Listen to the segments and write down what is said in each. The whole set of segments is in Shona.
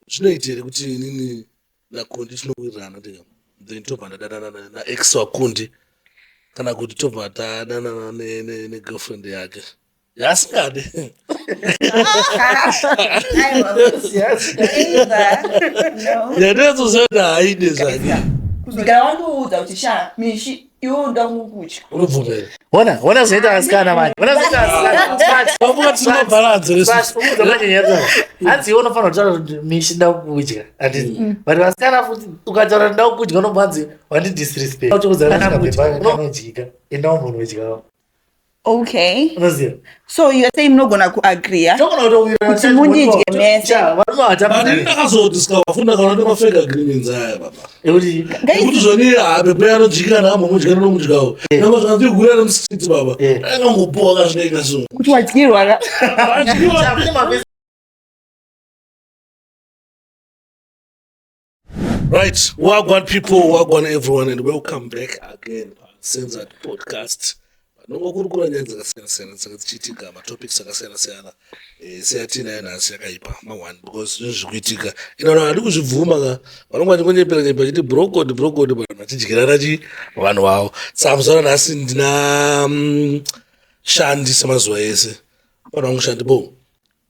Zvinoita here kuti inini naKundi tinowirirana ndika then tobva ndadanana naex waKundi kana kuti tobva tadanana negirlfriend yake yaasingade? Yandinozoziva kuti haaide zvake. Kuzogara wandiudza kuti sha Mishi iwe unoda kukudya. Unobvuma here? Ona, ona zvinoita vasikana manje. Ona zvinoita vasikana. Pamuka tine balance resu. Umuudza manje nyaya dzacho. Hanzi iwe unofanira kutaura kuti Mishi nda kukudya. Handiti. But vasikana futi ukataura kuti nda kukudya unobva wanzi wandi disrespect. Unotoudza kuti kapepa kanodyika. Enda umbonodyawo. Okay. Unoziva? So you are saying munogona kuagreea Togona kutowirana Kuti mundidye mese. Varume But ini hatambiri. ndakazodiscover futi ndakaona kuti mafake agreements aya baba. Ekuti Ekuti zvoni hapepe anodyika naambomudya nomudyawo. Namba zvakanzi gura nemustreet baba. Akangopowa kazvinoita so. Kuti wadyirwa ka. Adyiwa. kune mavesi Right, wagwan people, wagwan everyone, and welcome back again Censored Podcast. Vanongokurukura nyaya dzakasiyana siyana dzinenge dzichiitika, matopics akasiyana siyana. Eh, seyatinayo nhasi yakaipa ma-one because zvinhu zviri kuitika. Ina vanhu havadi kuzvibvuma ka, vanonge vachingonyepera nyepa vachiti brokod brokod, but vanhu vachidyirana chi vanhu vavo. Saka muzuva ranhasi ndina Shandi semazuva ese. Vanhu vangu Shandi bo.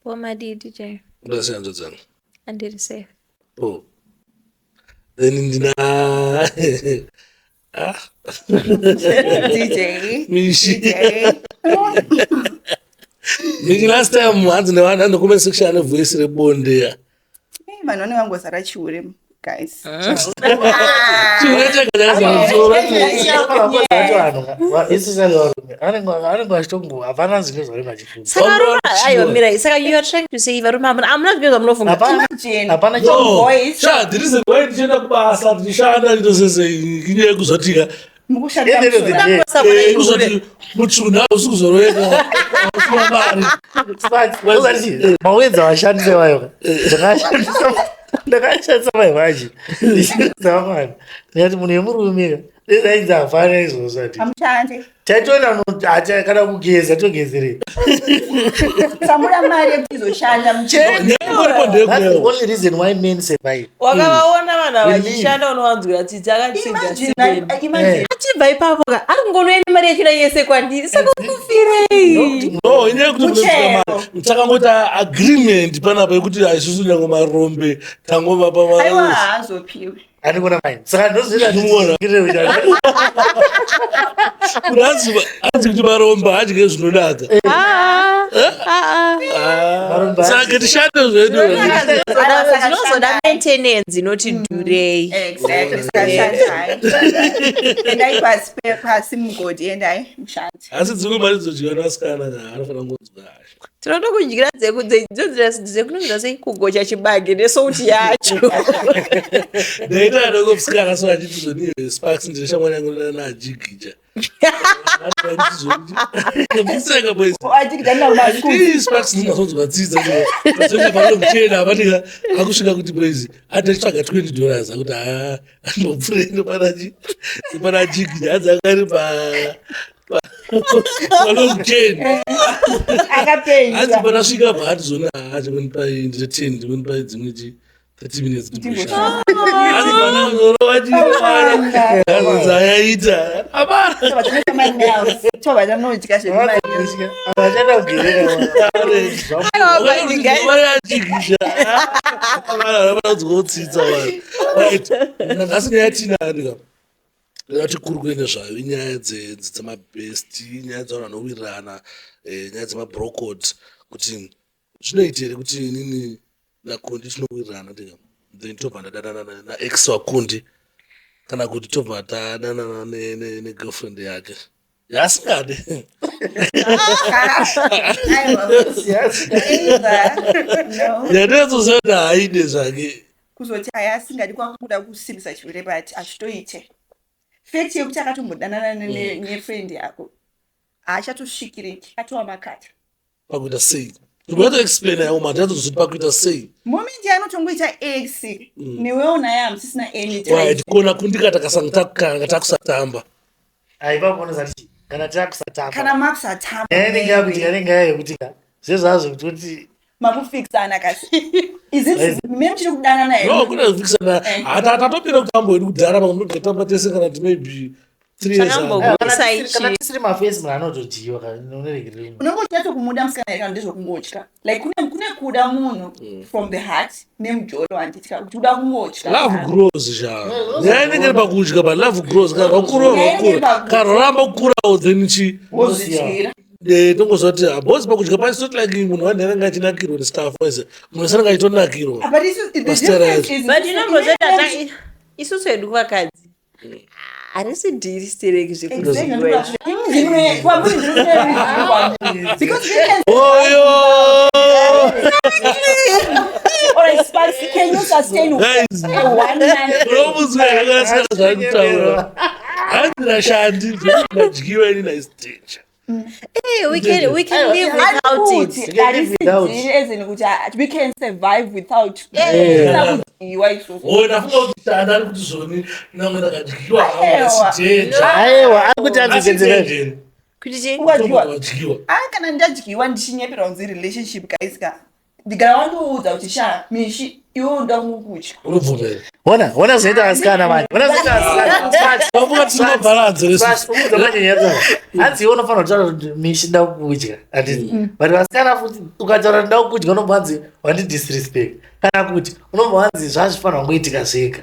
Bo madii DJ? Ndasiyana nzvedzangu. Andiri safe. Oh. Then ndina ah. DJ. Mishi. DJ. Mishi last time hanzi nevanhu hanzi comment section ane voice rebonde ya. Eh, vanhu vanenge vangozara chihure guys. Chihure chega chakazara. Especially varume vanenge vachitongo hapana zvinhu zvavanenge vachifunga. Saka varume aiwa mirai. Saka you are trying to say varume hamuna hamuna zvimwe zvamunofunga. Hapana Imagine. hapana No. Voice. Sha, the reason why ndichienda kubasa ndichishanda nditosese inyaya yekuzotika Mukushanda End of the musoro. day. Eh, kuzoti mutsvuna hausi kuzoroeka usina mari. Mawedza vashandise vayo ndakashandisa mai vachi ndichiudza vamwana ndikati munhu yemurume ka desainzi hapana izvozvo ati Hamushande. taitoona kana kugeza togezerei Samuda mari yekuti izoshanda muchete. Nyaya iripo That's the ndeyekuyewo. only reason why men survive. Wakavaona vanhu ava We vachishanda unowanzwira tsitsi akatsiga Imagine, sibeni. imagine. Achibva ipapo ka ari kungonouya nemari yachona yese kwandiri saka ukufirei. No, inyaya yekuti Muchero. munotsvaka mari. Takangoita agreement panapa yekuti isusu nyange marombe tangova Aiwa pa haazopiwi. Andikuona mai. Saka ndozvira Ndinoona. kuti hanzi kuti marombe adye zvinonaka. Ah, ah, ah. Marombe Saka tishande zvedu. Zvinozoda maintenance inoti dhurei. Exactly. Saka shandai. Endai pasi pasi mugodhi endai mushande. Asi dzimwe mari dzodyiwa nevasikana ka anofanira kungonzwa hasha. Tinoda kudyira dzekunonzwa sei kugocha chibage nesouti yacho. Ndaita adoko musikana so achiti zvoni Sparks ndine shamwari yangu naJigija. Museka boys. Achikidana kumaschool. Ii, Sparks ndinazonzwa dzidza ndinozoenda panokuchena apatika akusvika kuti boys atachitsvaga 20 dollars akuti haa andopfure ndopana Jigija hanzi akari pa panokuchena. Hanzi Akapenya. panasvika bva atizona haa chimweni ndine 10 chimweni pai dzimwe chi 30 minutes timboshanda. Hanzi pana kuzorova chimwana hanzi dzayaita apana. Tobva manails. Tobva tanodya zvemari. Vachada kugerera. Aiwa, but guys, nhasi nyaya yatina ndika ndingati kuri kuende zvayo inyaya dzemabest inyaya dzevanhu vanowirirana nyaya dzemabrocod kuti zvinoita here kuti inini nakundi tinowirirana ndika then tobva ndadanana naex wakundi kana kuti tobva tadanana negirlfriend yake yaasingade. Aiwa. Either. No. Yandinozoziva kuti haaide zvake. Kuzoti aya asingadi kwakuda kusimbisa chihure but hazvitoite. Fact yekuti akatombodanana nefriend yako haachatosvikiriki atova makata. Pakuita sei? Ndikuda explain yawo manje ndozoti pakuita sei? Moment yaanotongoita ex newewo naye hamusisina any time. Right, kona kundika takasanga takanga takusatamba. Aipa kuona zati kana takusatamba. Kana makusatamba. Nyaya inenge yakuitika inenge yayekuti ka zvezvazvo kutoti Makufikisana kasi. Is it mimi muchiri kudanana here? No, kune kufikisana. Hatatopira kutambo wedu kudhara pamwe tamba tese kana kuti maybe 3 years. Takambo- ago. Kana Isai tisiri mafesi munhu anotodyiwa unoregerei. Unenge uchinyatso kumuda musikana here kana ndezvekungotya? Like kune kuda munhu from the heart nemujolo, handitya kuti uda kungotya. Love grows sha. Nyaya inenge iri pakudya, but love grows kana wakura wakura. Kana ramba kukurawo then chi Wozvidyira. Tongozwa kuti boss pakudya pa, it's not like munhu wanhu anenge achinakirwa nestuff wese. Munhu wese anenge achitonakirwa. Ah, but the Pastor difference is But inombozoti isusu hedu kuvakadzi harisi dhiri stereki zvekudyiwa. Exactly. Kwamuri ndinokuti because we can Oyo! Alright, Sparks, can you sustain Guys. a one man? Unomuzwa yakasiyana zvaari kutaura. Hanzi nashandi ndadyiwa ini nice danger. Hey, we can live without it. Kuti We can live harisi without. dhiri as in kuti we can survive without Yeah. kudyiwa izvozvo. Oyo ndafunga kuti shandi ari kuti zvoni nange ndakadyiwa Aiwa. danger. Aiwa, ari kuti Asi anzigedzere. danger. Kuti chii? Ungadyiwa. Wadyiwa. Ah, kana ndadyiwa ndichinyeperwa kunzi relationship, guys ka, ndigara wandiudza kuti sha Mishi, iwe unoda kungokudya. Unobvuma here? Ona, ona zvinoita vasikana manje. Ona zvinoita vasikana. Sparks, Pafunga tine balance resu. Sparks, umuudza manje nyaya dzawo. Hanzi iwe unofanira kutaura kuti Mishi, nda kudya, handiti? But vasikana futi, ukataura kuti nda kudya, unobva wanzi wandidisrespect, kana kuti unobva wanzi zvazvifanira kungoitika zvega.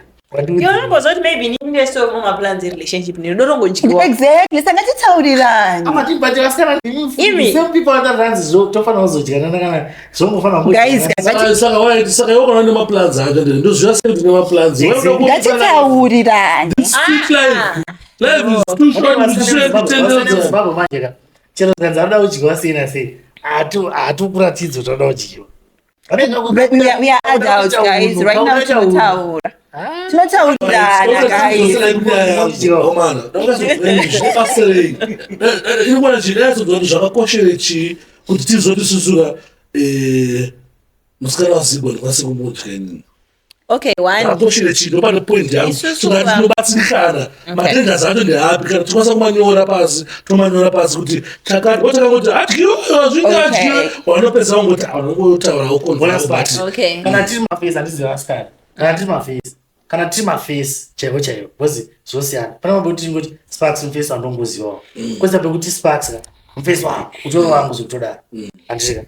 Iwe unombozwa kuti maybe inini ndesitomo maplans erelationship ndotongodyiwa. Exactly, sanga titaurirani. But vasikana Imi. same people vataranzi tofanira kuzodyana kana zvongofanira. Guys, Saka saka iwe kana nemaplans acho ndozviya sei kuti nemaplans. Ngatitaurirani. Life. Life is too short to share kutenderedza. Zimbabwe manje ka, chero zikanzi anoda kudyiwa sei nasei, hatikuratidzi kuti anoda kudyiwa. We are adults, guys. Right now tinotaura, tinotaurirana, guys. Zvinobatsirei inokwana chidaizodzwa kuti zvakakoshere chii kuti tizoti susuka musikana wazigwa ndikwanise kumudya inini? Okay, one. Zvakakoshere chii? Ndopane point yangu. Isusu So that tinobatsirikana, madangers acho ndeapi? Kana tikwanisa kumanyora pasi, tomanyora pasi kuti chakati watakangoti adyiwe zvinge adyiwe, wanopedza wangoti aunongotaurawo konzero, but Kana tiri mafesi, handizivi vasikana, kana tiri mafesi, kana tiri mafesi chaivo chaivo, because zvosiyana. Pane mambo kuti tingoti Sparks mufesi wandongozivawo, kweza pekuti Sparks ka mufesi wako utori wangu zvekutodaro, handitika?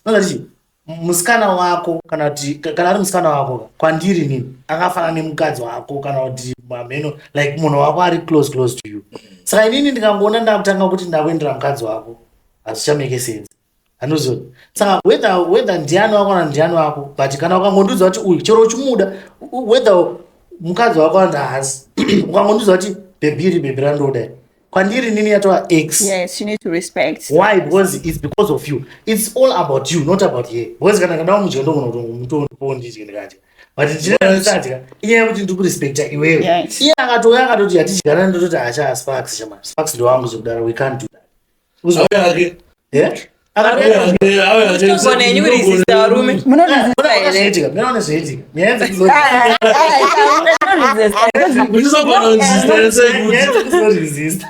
Nozati musikana wako, kana kuti kana ari musikana wako ka, kwandiri nini akafanana nemukadzi wako, kana kuti mamheno, like munhu wako ari close close to you. Saka inini ndikangoona ndakutanga kuti ndakuendera mukadzi wako, hazvichamake sense, handozviona. Saka whether ndiani wako kana ndiani wako, but kana ukangondiudza kuti uyu chero uchimuda, whether mukadzi wako andi haasi, ukangondiudza kuti bhebhi iri bhebhi randoda, kwandiri nini yatova ex. Yes, you need to respect. Why? Because it's because of you. It's all about you, not about her. Because kana kada mudya, ndogona kutongomutondipo ndidye ndikadya, but ndinadya inyaya yekuti ndiri kurespecta iwewe. Iye akatouya akatoti hatidyana, ndototi hacha, Sparks chama, Sparks ndewangu zvekudaro, we can't do that. Auya ake. Yeah? Auya ake, auya ake. Kutogona henyu kuresista varume. Munoresista here? Zvinoitika, miraone zvinoitika nyaya Ah, ah, ah, munoresista. Uchisagona kuresista sei kuti nyaya dzekuzoresista.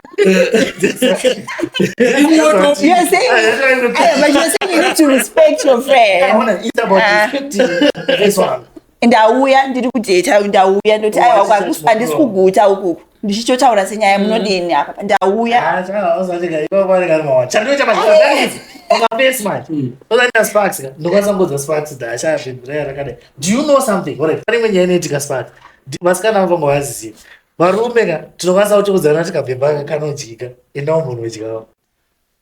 You're saying, but you're saying you need to respect your friend. It's about Ah. respecting this one. Ndauya ndiri kudheta, ndauya ndoti aiwa, handisi kuguta ukuku, ndichitotaura senyaya, munodini apa ndauya. Ah, chandoita manje pakafesi manje ozaita Sparks ka, ndokwanisa kungodza Sparks dasha bhebhiraya rakadai. Do you know something? Alright, pane imwe nyaya inoitika, Sparks. Vasikana vanga vaziziva, varume ka tinokwanisa kutoudzana kuti kabhebha aka kanodyika, endawo munodyawo.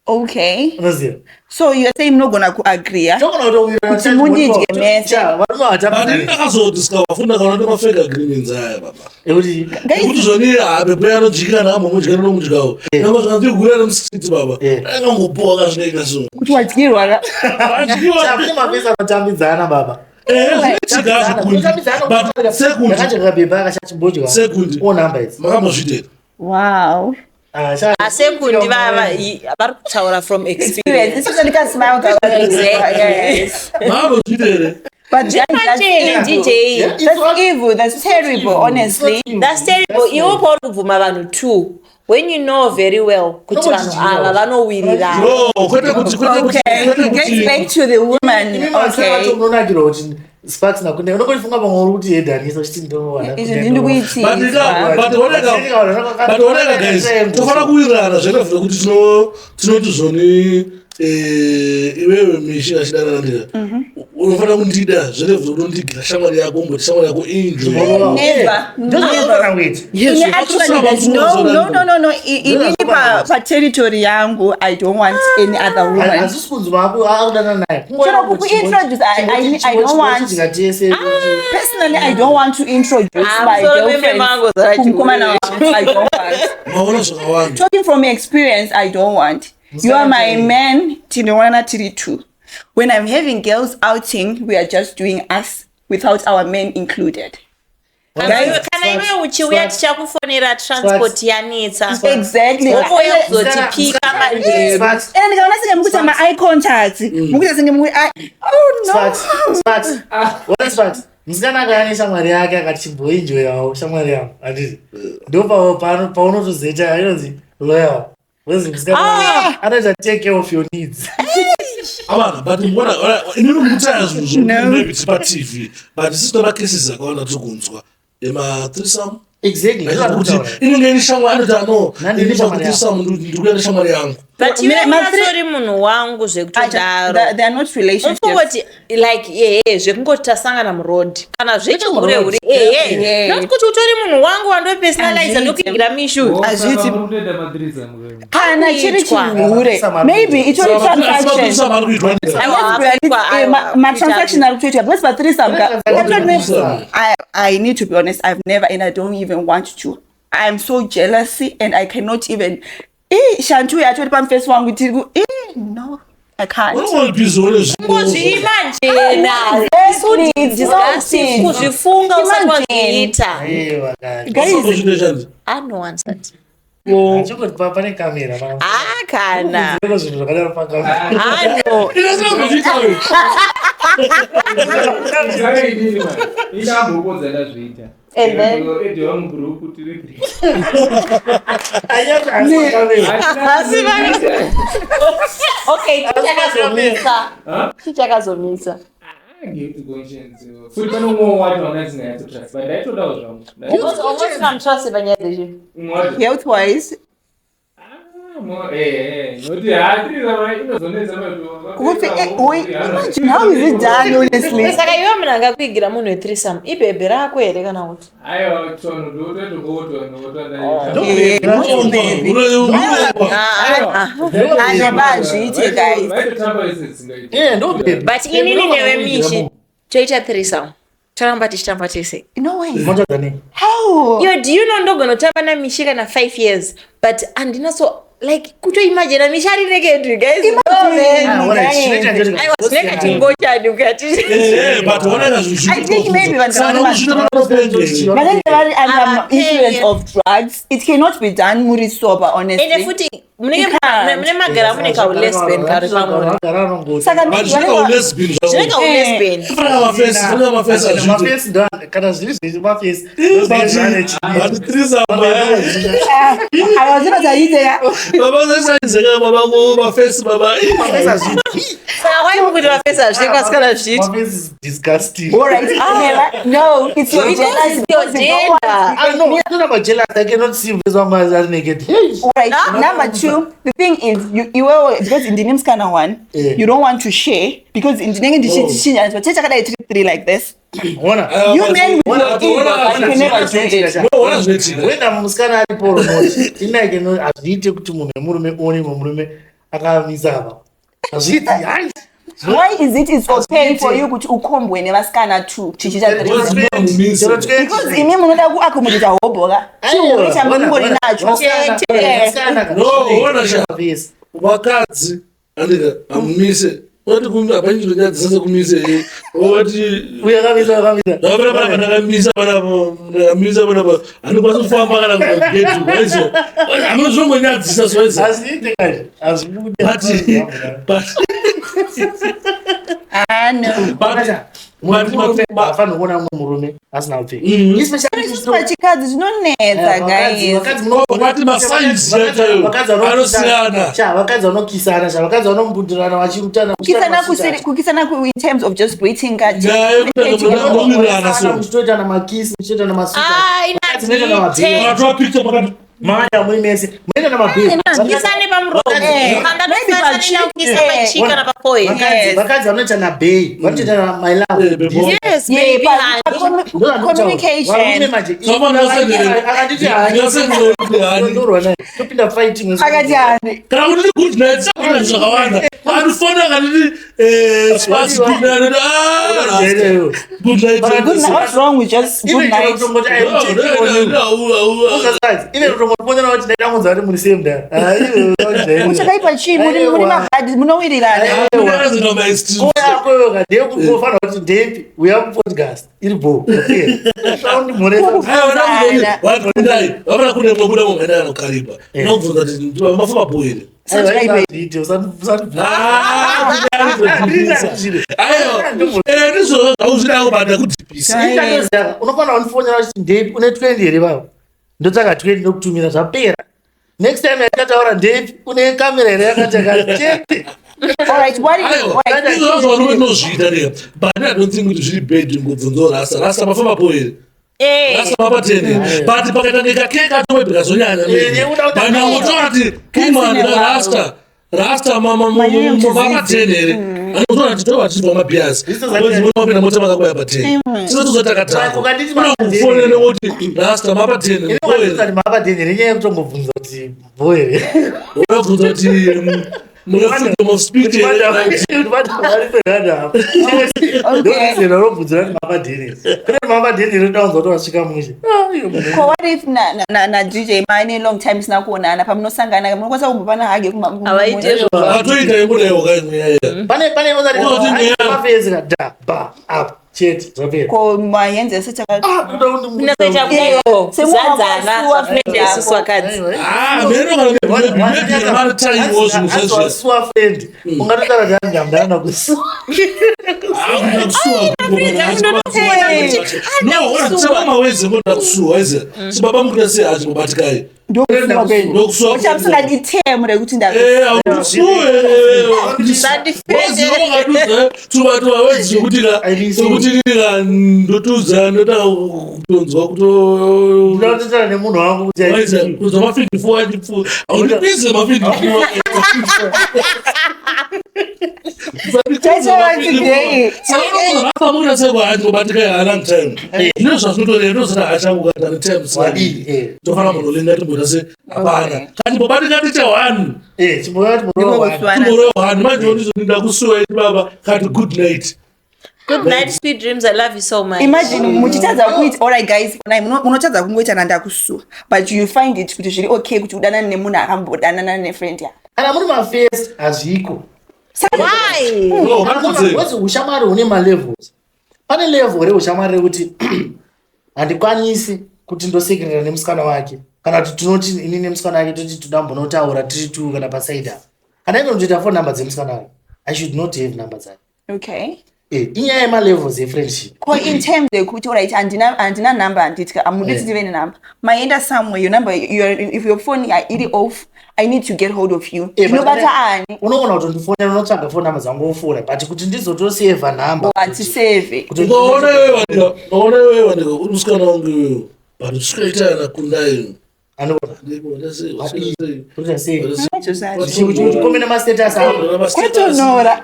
Okay. Unoziva? So you're saying munogona kuagreea Togona kutowirana. kuti mundidye mese. Varume But vatamba. ndakazodiscover futi, ndakaona nemafake agreements aya, baba. Ekuti Ekuti zvoni bhebhe anodyika naambomudya nomudyawo, nangwa zvakandigura nemustreet, baba, akangopuwa kazvinoita so. Kuti wadyirwa ka. Adyiwa. Kune mafesi anotambidzana, baba. Zvinoitika zvikundi, but sekundi Ndakadya bhebha akachachimbodya. Sekundi. O number idzi. Makambozvitera? Wow. Asekundi vari kutaura from experience. experience. It's just like a smile. Exactly. Yes. Makambozvitere? But then that's Pachena, evil. DJ. Yeah. That's evil. That's terrible, honestly. That's terrible. Iwe pauri kubvuma vanhu two when you know very well kuti vanhu ava vanowirirana. No, kwete kuti kwete kuti Okay, kwete it gets kuti back to the woman. Okay. Unonakirwa kuti Sparks nakune unongofunga pamwe uri kuti yedhanisa uchiti ndowana. Izvi ndini kuitiswa. But oneka guys, tofanira kuwirirana zvakavhura kuti tinoti zvoni iwewe Mishi achidanana ndika unofanira kundida zverevhura kuti unondigira shamwari yako umboti shamwari yako injoy. Never. Never. Ini actually, there's no, no, no, no, no. Inini pa territory yangu, I don't want any other woman. Hazvisi kunzi akudana naye. Chero kukuintroduce, I don't want. Personally, I don't want to introduce my Musoro girlfriend memango zara kumukomana wangu. I don't want. Maona zvakawanda. Talking from experience, I don't want. You are my man, tinowana tiri two. When I'm having girls outing, we are just doing us without our men included. Kana iwe uchiuya tichakufonera transport yanetsa. Exactly. Wouya kuzotipika manheru. And ndikaona senge mukuita ma-eye contact, mukuita senge oh no. Sparks, musikana akauya neshamwari yake akati chimboenjoyawo shamwari yangu, handiti? Ndo paunotozoita inonzi loyal, wezi musikana anoita take care of your needs. Avana, but mbona inini mukutaya zvinhu maybe tiri paTV, but isi tine macases akawanda tiri kunzwa ema-threesome. Exactly. Kuti inenge iri shamwari, anoti ano Nani ini ndine shamwari pakuthreesome ndiri kuenda neshamwari yangu. But iwe unatori munhu wangu zvekutodaro. They are not relationships. Ungoti like ehe, zvekungoti tasangana muroad kana zvechihure hure, ehe, not kuti utori munhu wangu wandopersonalize, Hazviiti. ndokuigira mishu. Hazviiti. Kutoita mathreesome. Kana chiri Kuitwa. chihure, maybe itori transaction. Mathreesome ari kuitwa ndega. Aiwa, Let's be realistic, aiwa, ma-transaction ari kutoitwa because pa-threesome Threesome. I need to be honest, I've never and I don't even want to. I'm so jealousy and I cannot even. Shantu yatori pamufesi wangu tiri ku no, I can't. Unongobhizi une zvinhu. Kuzviimagina. Exactly, it's Disgusting. not. Kuzvifunga usati Imagine. wazviita. Aiwa, kani. Guys, Zvinoshanda. Anowansati. Achingoti pane kamera. Ah, kana. Zviro zvinhu zvakadaro pakamera. Ano. Inasina Inini man, indambopodza ndazviita. And then? Ediwa mugroup tiri three. Anyati asi pakamera. Asi Okay, chichakazomisa. Huh? Chichakazomisa. Ah, guilty conscience. Futi pane umwe wacho wanga ndisinganyatsotrust, but ndaitodawo zvangu. Almost panyaya dzechi. Umwe wacho. Health wise, Ah, nokuti haa inozonetsa. Kuti, wait, imagine how is it done honestly? Saka iwe munhu angakuigira munhu wethreesome ibhebhe rako here kana kuti? Aiwa, tono ndototokotonotoa. Eh, not baby. Andabazviite, guys. Vaitotamba ese dzisingaiti. Eh, ndo baby. But inini newe Mishi toita threesome. Toramba tichitamba tese. No way. Motoda nei? How? Yo, do you know ndogona kutamba naMishi kana 5 years, but handina so like kutoimagina Mishi ari naked, guys. Imagine, Ah, alright, guys. chinoita ndechekuti- Aiwa, tinenge tingochani ukati. But oneka zvinhu. I think maybe vanhu Saka vane kuzviita panopenge. Vanenge vari under Havapenge. influence of drugs. It cannot be done muri sober, honestly. Ende futi munenge You can't. mune magara mune kaulesbian kari pamuri. Vagara vanongoti. Saka But maybe zvine vanenge kaulesbian zvako. Zvinenge kaulesbian. Fanira mafesi, fanira mafesi hazviiti. Mafesi kana zviri zviri mafesi. But threesome, Aiwa, zvinotaiteka. baba zaisaizeka baba ko mafesi baba. Saka wai mukuti mafesi hazviite kwasikana zviiti. Mafesi is disgusting. All right. Never. No, it's your Because jealousy. it's your Because you don't want- gender. I know, it's not about jealous. I cannot see mufesi wangu ari naked. Hey. All right. Number two, the thing is, you iwewe because ndini musikana one, Yeah. you don't want to share because ndinenge ndichichinja chakadai tiri three like this. Ona. You men with your ego, but you can never do it. No, ona zvinoitika. Wenda musikana ari poromoti inake hazviite kuti munhu wemurume one murume akamisa apa, hazviiti hai. Why is it it's okay for you kuti ukombwe nevasikana two tichiita threesome? Because imi munoda kuaccommodata hoboka chihure chamunongori nacho. No, ona sha. Vakadzi andika hamumise unati kumi hapana chinonyadzisa sekumise wati Uye akamisa, akamisa. Ndakapera panapa, ndakamisa panapa, ndakamisa panapa, handikwanisi kufamba kana kugetu waizo hamuna zvinongonyadzisa swaizo. Hazviite kazvi, hazvibudi. But Ah, no. but Murume haafaniri kuona mumwe murume asina kupfeka. Mhm. Especially Isusu vachikadzi zvinonetsa guys. vakadzi muno- Vakati masaizi chaiyo vakadzi vanokisana- anosiyana. Sha, vakadzi vanokisana sha vakadzi vanombundirana vachirutana Kukisana kusiri kukisana in terms of just greeting ka. Nyaya yekuti munowirirana so. muchitoitana makisi muchitoitana masuta Ah, inadite. Vakatora picture pakati maya muri mese munoenda namabheri Kisane pamuromo. Eh, Kanda maybe kusana pacheek. kukisa pacheek kana paforehead. Yes. vakadzi vanoita nabhei vanotoita na my love Eh, baby. This- Yes, Yeah, baby, pa- honey. pa- Varume communication. manje Someone else said- akanditi Ndingasendera kuti hani. ndorwa naye topinda fighting Akati hani. Kana kuti good night sakuna zvakawanda. Anofona akanditi eh sparks good night. Ah, good night. Good night. What's wrong with just good night? ive kutongofonera kuti ndaida kunzwa kuti muri same da Muchakaipa chii muri muri mabhadhi munowirirana. ndeyekufanira kuti ndepi uya kupodcast iri bo vavana kune mwebuda mumhenda anokaripa unobvunza kuti mafamba bho here aiwa ndizvozvo zvauzvidawo bada kudhipisa unofanira kundifonera kuti ndepi une 20 here baba ndotsvaka 20 ndokutumira zvapera next time yatataura ndepi une kamera here yakati yakati chete All right, what if aiwa all right, izvozvo varume tinozviita rega but I don't think kuti zviri bad ngobvunzawo rasta rasta mafamba bho here Eh. rasta mapatene but pakaita nekakeke atomwe kazonyanya Eh, nangotora kuti kimana rasta rasta mapatene here anotora kuti tova tichibva mabhiasi mapinda mota makabaya patene tisatozvatakatako Ukanditi unokufonera nekuti rasta mapatene bho here mapatene renyaya yekutongobvunza kuti bho here unobvunza kuti mune freedom of speech here kana kuti ndorobvunzira kuti mapadheni kune mapadheni rinodaunza kuti wasvika mushe Ko what if na na na, na DJ mane long time isina kuonana pamunosangana munokwanisa kumbopana hage kuma Havaite izvozvo. atoita ingodaiwo kaimweya pane pane Unoti nyaya. mafezika da ba up chete zvapera ko mahenzi ese taka Ah, kuda kundi- Ndinotoita kudaio. Semunhu Zadzana wakasuwa zvinoita isusu vakadzi. mero kana zvinhu zvezve wasuwa friend ungatotaura kuti andamdana kusuwa maweze ngoda kusuwa ize sibaba mukuita sei achingobatikai ndokusuwa kwenyu. ndokusuwa Uchamusingadi term rekuti nda ausuwe tuvatuwawedzekutika ndotuza ndoda kutonzwa kuto ndoda kutotaura nemunhu wangu kuti Waiza, kuzwa mafindi four achipfu aundipise mafindi four sakamuita long time zvino zvazvinotoreva ndozati hachangukata netime wadii eh. tofana munolinga timboita se hapana kati bobatika tiche one Eh, chimboya kuti murowa wani. Ndikokusuwana. timboro one manje ndizonida kusuwa iti baba kati good night Good night, sweet dreams. I love you so much. Imagine muchitadza kuita all right guys onai munotadza kungoita ndakusuwa but you find it kuti zviri okay kuti udanane nemunhu akambodanana nefriend yako. kana muri mafesi hazviko Why? No, vanokudze. Wezi ushamwari hune malevels pane level reushamwari rekuti handikwanisi kuti ndosekerera nemusikana wake kana kuti tinoti ini nemusikana wake toti toda mbonotaura tiri tu kana pasaidi apa kana ine ndotoita phone number dzemusikana wake i should not have number dzake Okay. Eh, inyaya yemalevels efriendship Ko in terms yekuti alright handina handina number handitya amudi Yeah. kuti tive nenumber maenda somewhere your number your, if your phone iri off i need to get hold of you Eh, but ndinobata ani unogona kutondifonera unotsvaga phone number dzangu wofona but kuti ndizotosevha number hatiseve kuti- Ukaona iwewe wandika ukaona iwewe wandika uri musikana wangu iwewe but usikaita nakundai Anoona. Ndikuona sei Kuita sei? Izvozvo. Uchikomena mastatus ako Kwatonora.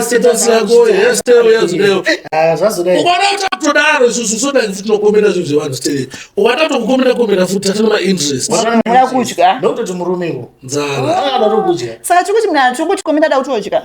status yako hairstyle yazodayo Ah, zvazodai ukaona kuti akutodaro isusu soda tinokomera zvinhu zvevanhu stereki ukada kutokukomera komera futi tatine mainterest Muda kudya. ndokutoti murume iwo nzara akada kutokudya saka tiri kuti munhu tiri kuti komenda da kutodya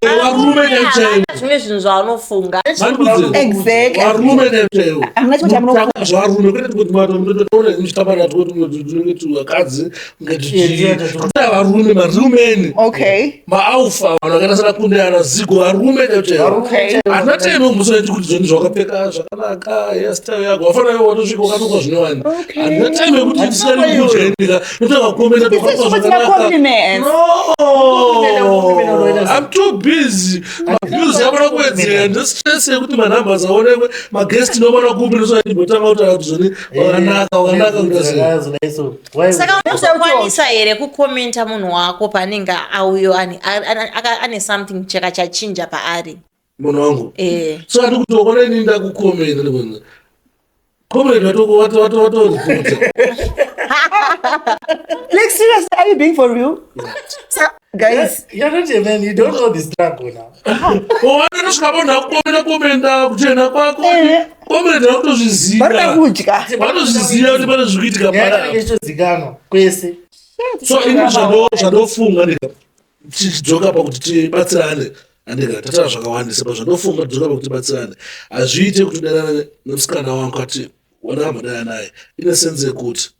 varume chaivo Zvimwe zvinhu zvaanofunga. Vanokudze. Exactly. varume chaivo Hamuna chimwe chamunofunga. zvarume kwete kuti matoona muchitabana kuti vakadzi ngatichikuta varume marumeni okay maaufa vanhu vakaita sana kunde ana zigo varume chaivo Okay. hazvina time mumusoro kuti zvoni zvakapfeka zvakanaka hairstyle yako wafanira iwe watosvika wakatokwa zvinowani handina time yekuti ndisina kujairika ndotanga kukomenda Isi tokakwa tiri kuti zvakanaka macompliments. no I'm too busy. Maviews avana kuwedzera ndestress yekuti manumbers aonekwe, maguest inovana kupi ndosaimbotanga kutaura kuti zvoni wakanaka wakanaka kuita sei. Saka unozokwanisa here kukomenta munhu wako paanenge auyo ane something chakachachinja paari? Munhu wangu. Eh. So andi kuti wakona ini ndakukomenta ndikuona. Comrade watoripota. Like seriously, are you being for real? So, guys, You're not a man, you don't know the struggle now. Wanosvika munhu akukomenda komenda kuchena kwako. Comrade varikuda vakutozviziva. kudya. Vanozviziva kuti pane zviri kuitika Nyaya panapa. inenge ichitozikanwa kwese. So ini zvandofunga ndika tichidzoka pakuti tibatsirane andika tataura zvakawandisa pa zvandofunga tidzoka pakuti tibatsirane hazviite kuti udanane nemusikana wangu ati wandakambodana naye ine sense yekuti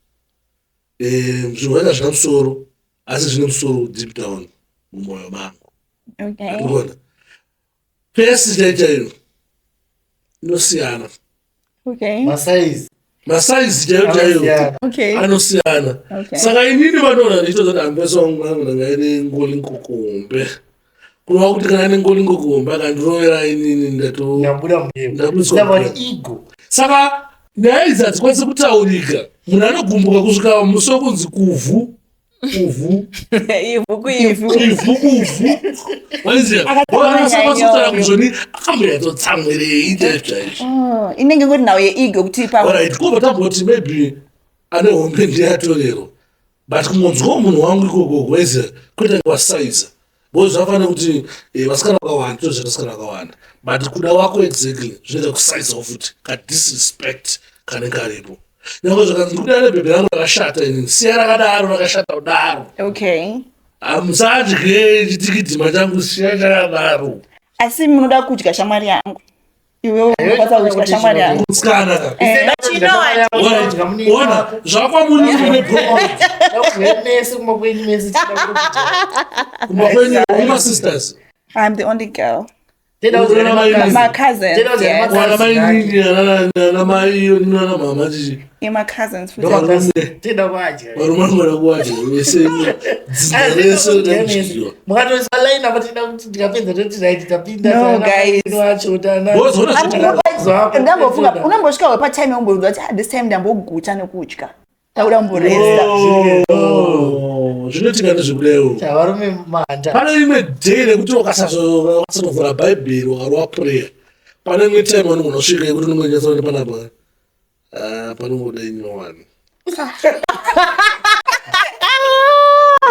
zvinhu zvanga zvina musoro asi zvine musoro deep down mumwoyo mangu. Okay. Andikuona pesi chaiyo chaiyo inosiyana. Okay. Masaizi. Masaizi chaiyo chaiyo Anosiyana. Okay. anosiyana. Okay. Saka inini vanoona ndichitoti ambesi wangu angu ndanga ine ngolingokombe kureva kuti kana ine ngolingokombe akandirovera inini ndato Ndabuda mugame. Ndabudiswa Ndabva mugame. ego. Saka nyaya idzi hadzikwanisi kutaurika, munhu anogumbuka kusvika musi wekunzi kuvhu kuvhu. Ivhu kuivhu. Ivhu kuvhu waiziya. Akataura nyaya kutaura iyoyo. kuzvoni akambonyatotsamwirei chaizvo chaizvo. Oh, inenge ngoti nhau yeego kuti ipapo. Alright, kubva tamboti maybe ane hombe ndiyatorero but kungonzwawo munhu wangu ikoko waiziya kuita wasaiza because zvafanira kuti vasikana vakawanda tozvita vasikana vakawanda but kuda wako exactly zvinoita kusaizawo futi kadisrespect kanenge karipo nyange zvakanzi ndikuda nebhebhe rangu rakashata inini siya rakadaro rakashata kudaro. Okay. Hamusadye chitikidhima changu siya chakadaro. Asi munoda kudya shamwari yangu. Iwe unokwanisa kudya shamwari yangu. Kusikana ka. But you know what? Ona zvakwamunini nebro Mese kumba kwenyu mese tichida kudya. kumba kwenyu kumasisters. I'm the only girl. Tenda kudya Unoona mai nemakazini. My cousins. Tenda kudya Yes. wana nemakazini. mainini anamai nana mama chichi. Yeah, my cousins. futi. Varume Tenda kwadya. varume vanogona kuwadya vese dzinza rese rinoda kudyiwa. Mukatoiswa line apa tenda kuti ndikapedza toti right tapinda. No, tana guys. mainini wacho tana. Wozoona Zvako, Ndambofunga tenda. unambosvika wepatime yomboziva kuti ah, this time ndamboguta nekudya. Ndakuda kumboresta. Oh, zvinoitika ndezvekudaio. Varume manda. Pane imwe day rekuti ukasatovhura bhaibheri wakarova prayer pane imwe time vanogona kusvika yekuti unongonyatsaone panapa ah, panongoda inyowani.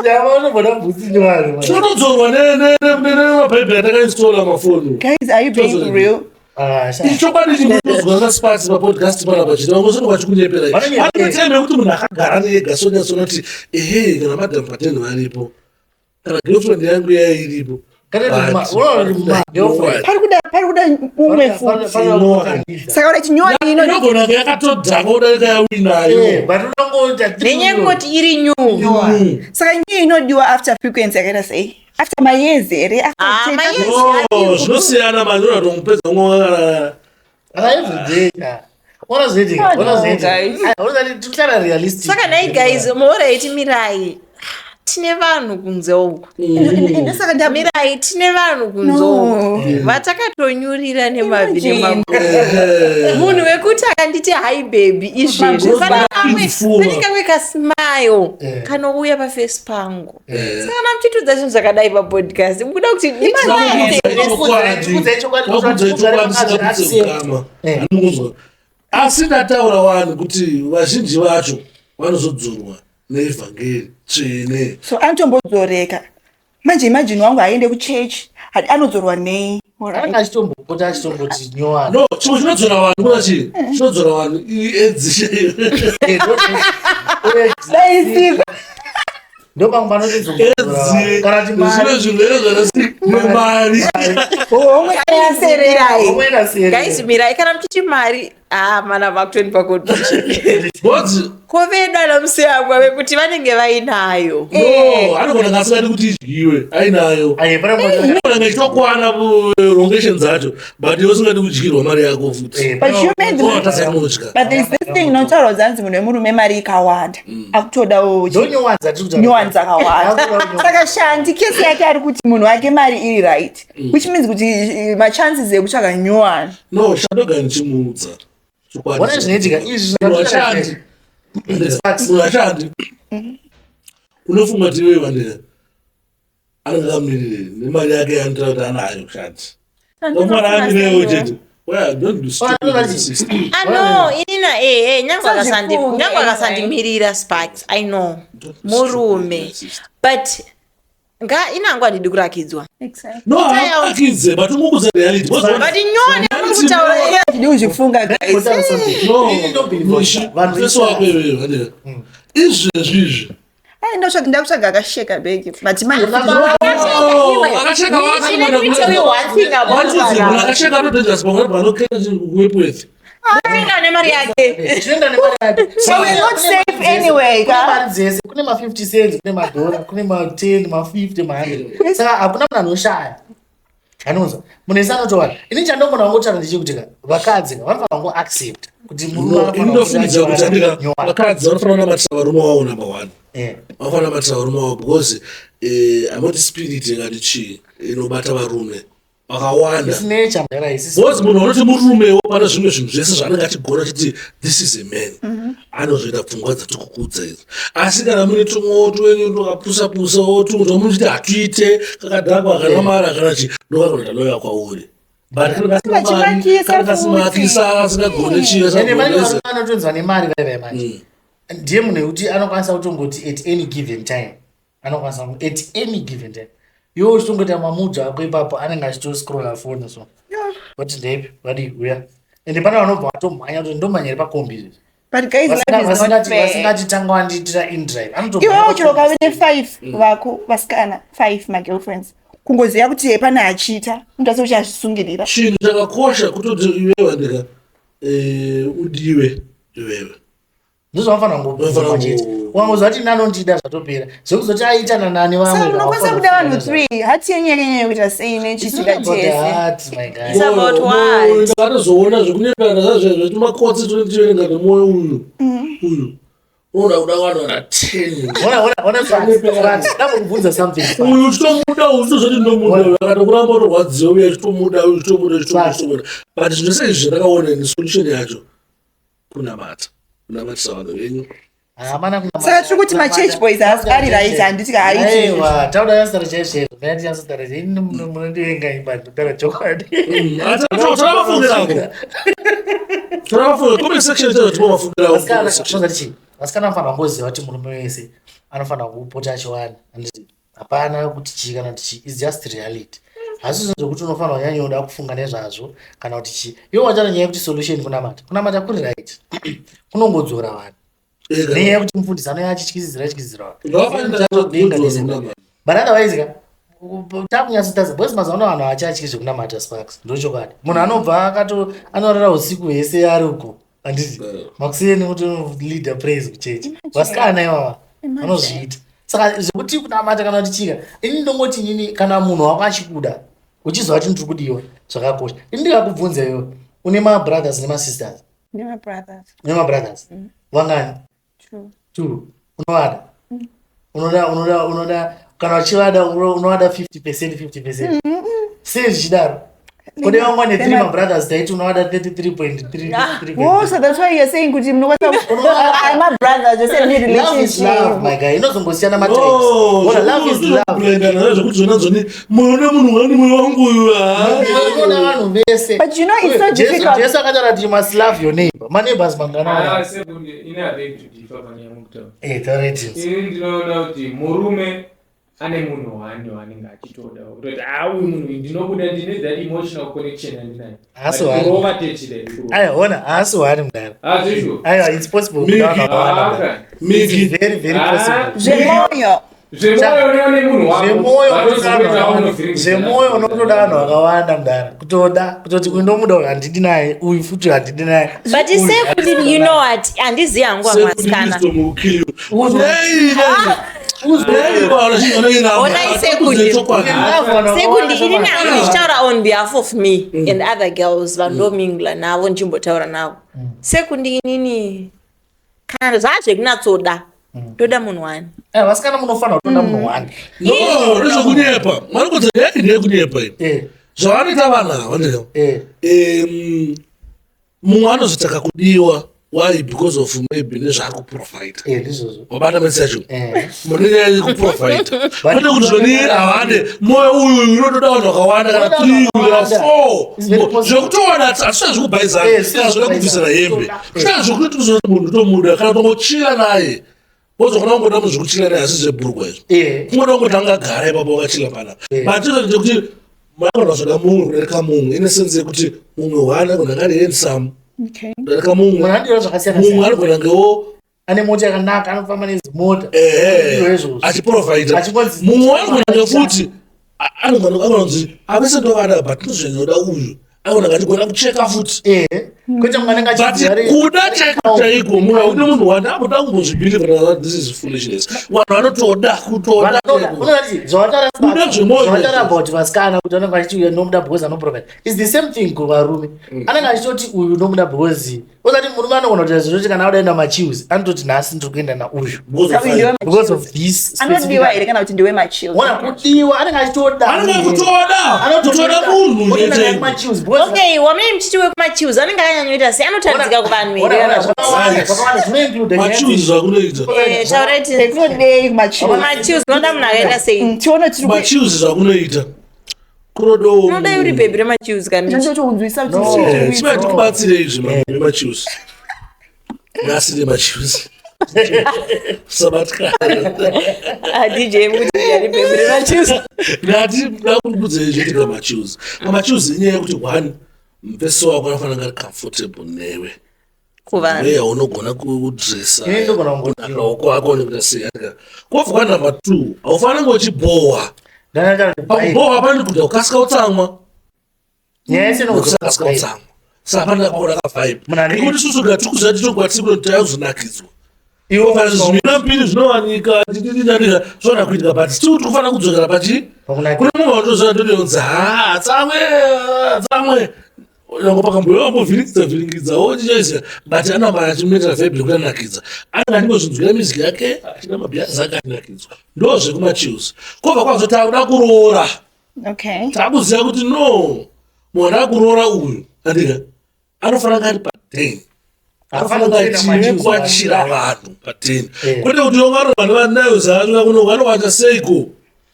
Vanobona bhutsi nyowani. Tinotodzorwa nemabhaibheri atakainstola mafoni. Guys, are you being Tozori. real? Ah, sha. Ichokwadi chinotozwa nasparks papodcast panapa chiti vangosoti vachikunyepera. Vanonyepera. Pane time yekuti munhu akagara nega sonyatsonoti ehe kana madam pateni varipo kana girlfriend yangu iya iripo. Kana kuti unoona kuti girlfriend. Pari kuda umwe futi. Saka kuda chinyowani ino Inogona kunge yakatodhakwa kudarika yauinayo. But unongoita Nenyaya yekungoti iri new. Saka new inodiwa after frequency yakaita sei? After mayears here? After Ah, 10 mayears. Oh, zvinosiyana manje unatongopedza umwe Kana every day. Unozoitika, Oh, no, unozoitika. guys. Unozati tikutara realistic. Saka nhai guys, moraiti mirai. Tine vanhu kunze uku. Ndosaka nda Mirai tine vanhu kunze uku. No. Vatakatonyurira nemabvi Imagine. nemagumbo. Munhu wekuti akanditi hi baby izvezvi. Magumbo. Pane kamwe Pfuma. pane kamwe kasmile Eh. kanouya paface pangu. Saka kana muchitiudza zvinhu zvakadai papodcast, mukuda kuti nditiraise. Tikudzai chokwadi, Wakudzai tikudzai chokwadi chokwadi, singabudise ukama. Eh. Anongonzwa. Asi ndataura wani kuti vazhinji vacho vanozodzorwa neevhangeri tsvene. So anotombodzoreka. Manje imagine wangu aende kuchechi, anodzorwa nei? Alright. Anenge achitombopota achitomboti nyowani. No, chimwe chinodzora vanhu kuna chii chinodzora vanhu iedzi. Dai siko. Ndo pamwe panotozombodzora. Kana kuti Edzi mari. zvine zvirwere zvakasi nemari. Homwe yasererai. Homwe yakasiyana. Guys, mirai kana muchiti mari Ah, mana vakutonipa confusion. Because Ko vedu ana musiyamwa vekuti vanenge vainayo. no, anogona kunge asingadi kuti idyiwe ainayo. Aye, pane mumwe- Anogona kunge achitokwana rongation dzacho but iwe usingadi kudyirwa mari yako futi. Eh, But pane you made Oh, tasa kunodya. But there's this thing inotaurwa zanzi munhu wemurume mari ikawanda akutodawo Ndo nyowani dzatiri kutaura. nyowani dzakawanda. Akutodawo nyowani. Saka Shanti kesi yake ari kuti munhu wake mari iri right, which means kuti machances ekutsvaga nyowani. No, Shandoga ndichimuudza. Chokwadi. Ona zvinoitika izvi Munhu ashandi. Munhu ashandi. Unofunga kuti iwewe vandira anenge akamirire nemari yake yaanotaura kuti anayo Shanti. Ndomwana amirewo chete. Well, don't be stupid. Ah no, inina eh eh nyangwe akasandi Sazvifunge nyangwe anyway. akasandimirira Sparks. I know. Don't be stupid, Murume. my sister. But nga inangu handidi kurakidzwa. Exactly. No, haakidze, but ungokuudza reality. Because But nyowani yamuri kutaura Handidi kuzvifunga guys. Kutaura something. No, Ini ndobelieve kuti vanhu mufesi wako iwewe, vandira. Izvezvi izvi. Ai, ndakutsvaga akasheka bhegi but manje Akasheka Michi, let me tell you one thing about Munhu akasheka anodangerous pamwe vanokenda kuWepworth. Akaenda nemari yake. Tinoenda nemari yake. So we're not Kune mari safe dzese, anyway, kune ka? mari dzese kune ma50 cents, kune madhora, kune ma10, ma50, ma100. Saka hakuna munhu anoshaya. Anonzwa munhu wese anotowana. Ini chandogona kungotaura ndechekuti ka vakadzi ka vanofanira kungoaccept kuti murume No, anofanira inofungidza kuti andika nyowani. vakadzi vanofanira kunamatisa varume vavo number one. Eh. Vanofanira kunamatisa varume vavo because amoti spirit yakati chii inobata varume vakawanda. It's nature mudhara isisi. Because munhu anoti murumewo pane zvimwe zvinhu zvese zvaanenge achigona achiti this is a man anozoita pfungwa dzatikukudza idzi asi kana mune tumwewo twenyu twakapusa-pusawo tumwe twamuchiti hatuite kakadhakwa kana mari akana chi ndokakona loya kwauri but kana kasina mari Vachimakisa kana kasimakisa asingagone chii Ende vanenge asingagone varume vanotonzwa nemari vai vai manje. Ndiye munhu wekuti anokwanisa kutongoti at any given time. Anokwanisa at any given time. Iwe uchitongoita mamudzo ako ipapo anenge achitoscrolla phone so. Vati ndeipi vadi uya. Ende pane vanobva vatomhanya kuti ndomhanya iri pakombi izvi. But guys, life is not fair. Vasingati tanga wandiitira indrive. Iwewe chero ukave ne5 vako vasikana 5 magirlfriends kungoziva kuti pane achiita unotarise kuti azvisungirira. Chinhu chakakosha kutoti iwewe andika udiwe iwewe. Ndozvavanofanira kungobvuma chete. Wangoziva kuti nanondida zvatopera. Zvekuzoti aitana nani vamwe. Saka munokwanisa kuda vanhu 3 hati yenyu yakanyanya kuita sei nechichida chese. Heart, my guy. It's about what? Ndakatozoona zvekunyepana zvazvezvetumakotsi tunetiverenga nemwoyo uyu uyu unoda kuda vanhu vana 10. Ona, ona, ona, Frans, Frans, ndambokubvunza something, Frans. Uyu uchitomuda uyu uchitozoti ndomuda uyu akatokuramba utorwadziwa uye uchitomuda uyu uchitomuda uchitomuda uchitomuda but zvese izvi zvandakaona ni solution yacho kunamata kunamatisa vanhu venyu. Hamana kunamata. Saka tiri kuti ma-church boys ari right, handiti ka haiti izvi. Aiwa, taura nyasara chaizvo chaizvo. Mira ndinyatsotaura chaizvo. Ini munondivenga imba ndinotaura chokwadi. Tora mafungira ako, tora mafungira comment section itaura kuti mafungira ako Vasikana, comment section. zvinoza chii? Vasikana vanofanira kungoziva kuti murume wese anofanira kupota achiwana. Handiti hapana kuti chii kana kuti chii. It's just reality. Hasi zvinhu zvekuti unofanira kunyanyoda kufunga nezvazvo kana kuti chii. Iwe wataura nyaya yekuti solution kunamata. Kunamata kuri right. Kunongodzora vanhu. Ega. Nenyaya yekuti mufundisi anouya achityisidzira tyisidzira vanhu. Ngavafanira kudzora kunamata. But otherwise ka takunyatsotadza because mazuva ano vanhu havachatyi zvekunamata Sparks, ndochokwadi. Munhu anobva akato anorara usiku hwese ari uko handiti makuseni kuti leader praise kuchechi. Vasikana ivava vanozviita. Saka zvekuti kunamata kana kuti chika ini ndongoti inini kana munhu wako achikuda uchiziva kuti ndiri kudiwa zvakakosha. Ini ndikakubvunza iwe une mabrothers nemasisters? Nema-brothers. Une mabrothers vangani? Two. Two. Unovada? Unoda unoda unoda kana uchivada unovada 50% 50%. Sei zvichidaro? Kune vamwe ne 3 mabrothers taiti unovada 33.3. Oh, so that's why you're saying kuti munokwanisa I'm brothers, you're saying need Love is love, relationship. my guy. Inozongosiyana matypes. No, Ona, love is love. kuendana zvekuti zvona zvoni moyo nemunhu wani moyo wangu uyu ah. Unoda vanhu vese. But you know, it's so difficult. Jesu akataura kuti you must love your neighbor. Maneighbors mangana. Ah, sekunge ini I beg to differ pane yamukutaura. Eh, taura it. Ini ndinoona kuti murume ane munhu wani waanenge achitoda kutoti ah uyu munhu uyu ndinobuda ndine that emotional connection yandinayo. Haasi But wani. kurova techida kurova. Aiwa, ona, haasi wani mudhara. Ah, zvizvo. Aiwa, it's possible Miki. kuda vanhu vakawanda Ah, mudhara. okay. It's Miki. very, very Ah. possible. Zvemoyo. Zvemwoyo uneone munhu wako. Zvemwoyo Vatozokuita unovhiringidza. zvemwoyo unotoda vanhu vakawanda mudara kutoda kutoti uyu ndomuda uyu handidi naye uyu futi handidi naye But sekuti you know what, handizivi hangu vamwe vasikana. Onai sekundi. Sekundi inini hangu ndichitaura on behalf of me and other girls vandomingla navo ndichimbotaura navo. Sekundi inini kana zvazvekunatsoda ndoda munhu wani. Eh, vasikana munofanira kutoda munhu wani. No, ndezvekunyepa. Marikudza nyaya ndeyekunyepa iyi. Zvavanoita vanhu ava ndizvo. Mumwe anozotaka kudiwa why because of maybe nezvaari kuprovida. Eh, ndizvozvo. Wabata message yacho. Mune nyaya yekuprovida. Kwete kuti zvoni havade moyo uyu uyu unotoda vanhu vakawanda kana Unoda 3 vanhu kana vakawanda. It's very 4. possible. Zvekutowana hatisina zvekubhaizana, Sina kana zvoda kubvisana hembe. zvekubhaizana. Sina zvekuti kuzoti munhu tomuda kana tongochila naye. Wozokona kungoda munhu zvekuchila naye asi zvebhurugwa izvo. Kungoda kungoti angagara ipapo wakachila panapa. But tinoita kuti makona zvoda mumwe kudarika mumwe ine sense yekuti mumwe one anogona kunge ari handsome Okay. kudarika mumwe. Munhu anodiwa zvakasiyana Mumwe siyana. anogona kungewo Ane mota yakanaka anofamba nedzimota. ehe Izvo izvozvo. achiprovida. Achingonzi- Mumwe anogona kunge futi anogona kunzi avese ndovada but ndozvinoda uyu anogona kunge achigona kucheka futi. Kwete mumwe anenge But achiziva kuda cheka chaiko mumwe haudi munhu wanda amboda kumbozvibhilivha this is foolishness. Vanhu vanotoda kutoda chaiko. Kuda zvemwoyo zvavataura about vasikana kuti vanenge vachiti uyu nomuda because anoprovide is the same thing kuvarume. Anenge achitoti uyu nomuda because ozati murume anogona kuita zvekuti kana auda kuenda machills anototi nhasi ndiri kuenda nauyu Because of Saka uyu ndiwe because machills. of this Anodiwa here kana kuti ndiwe machills? Ona kudiwa anenge achitoda Anenge kutoda kutoda munhu Otoda chete. machills because Okay, wamene muchiti wekumachills anenge akanyanyoita sei anotaridzika kuvanhu here kana kuti zvakawanda zvinoinclude nyaya Machills zvakunoita. Taura kuti Tinodei kumachills? machills unoda munhu akaita sei? Tione tiri Machills zvakunoita. Kunodawo Unoda uri bhebhi remachills kana tinondotokunzwisa kuti No. zviri Chimai tikubatsire izvi nemachills. Nhasi nemachills. Sabatikana. Ah, DJ mukuti ari bhebhi remachills. Ndati ndakukudzei zvoitika machills. Machills inyaya yekuti one mufesi wako anofanira kunge ari comfortable newe. Kuvanhu. Weya unogona kudressa. Ini ndogona kungodiwa. Kunaka kwako nekuita sei. Kwobva kwa number 2 haufaniri kunge uchibhowa. Ndakataura kuti bye. Pakubhowa pane kuti ukasika utsamwa. Nyaya yese inogona Ukasika utsamwa. Saka pane kaona ka vibe. Munhu ane- Nekuti isusu gatikuziva titogwa tiri takuzonakidzwa. Iwe Kana zvimira mbiri zvinowanika tititititira zvoona kuitika but still tikufanira kudzokera pachi Pakunakirwa. kune mumwe watoziva ndodonzi ha tsamwe tsamwe nyangwe pakamboiwa ambovhiringidza vhiringidza wochichaisa but anoramba achimuitira vibe yekuti anakidza anenge achingozvinzwira music yake achida mabhiyazi ake achinakidzwa ndo zvekumachills kwobva kwazvo takuda kuroora. Okay. Takuziva kuti no munhu akuroora uyu andika anofanira kunge ari paden anofanira kunge achikwachira vanhu paden kwete kuti vanhu vanayo zvacho kuno vanowacha seiko.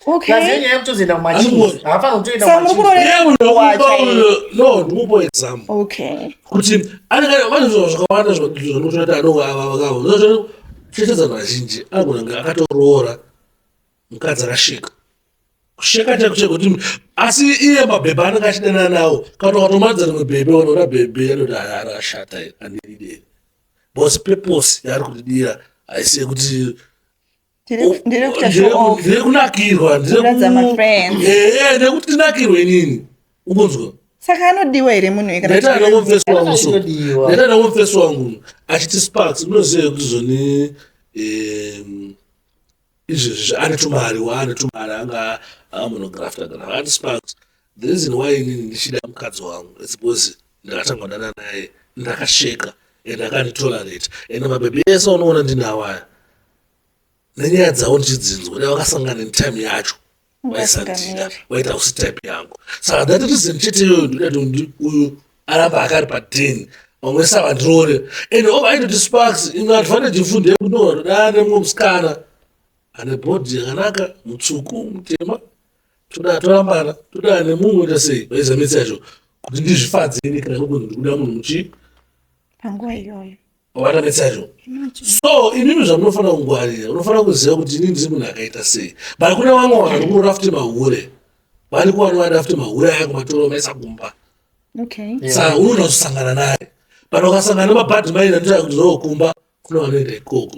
Okay. Naziyo nyaya yekutozoenda kumachills. Anongona. Haafaniri kutoenda Saka muri kumachills. kuroora Iye munhu wacha wakupa here? uyo no ndikupa example Okay. kuti anenge vane zvinhu zvakawanda zvinotoita anonga chechedza vazhinji anogona kunge akatoroora mukadzi akasheka kusheka chaiko chaiko kuti asi iye mabhebhe anenge achidanana nawo kana ukatomadza rimwe bhebhe unoona bhebhe anoti aya akashata andidideri because purpose yaari kudidira haisi yekuti Ndiri kuita show off. ndiri kunakirwa Kuratidza ma-friends. ndekuti tinakirwe inini ukunzwa. Saka anodiwa here munhu uyu kana Ndaita kuti- nemufesi wangu so Anodiwa. ndaita nemufesi wangu achiti Sparks unoziva kuti zvoni izvezvi ane tumari waane tumari anga amunografta grafa ati Sparks the reason why inini ndichida mukadzi wangu is because ndakatanga kudana naye ndakasheka and akanditolerate and mabhebhi ese unoona ndinawo aya nenyaya dzavo ndichidzinzwa dai vakasangana netime yacho vaisandida vaita usi type yangu saka that reason chete iyoyo ndoda kuti uyu aramba akari paden vamwe vese avandiroore and obva aitoti Sparks imwe advantage fundi yekuti ndoda nemumwe musikana ane bhodhi yakanaka mutsvuku mutema toda torambana toda nemumwe oita sei vaiza mitsi yacho kuti ndizvifadze ini kana kuti ndikuda munhu muchii panguva iyoyo. Wabata mitsi yacho. So imimi zvamunofanira kungwarira unofanira kuziva kuti inini ndiri munhu akaita sei but kune vamwe vanhu vanokuroora futi mahure variko vanovada futi mahure aya kumatora vaisa kumba. Okay. Saka unoona kuzosangana naye but ukasangana nemabhadhi maina ndotaa kuti zookumba kune vanoenda ikoko.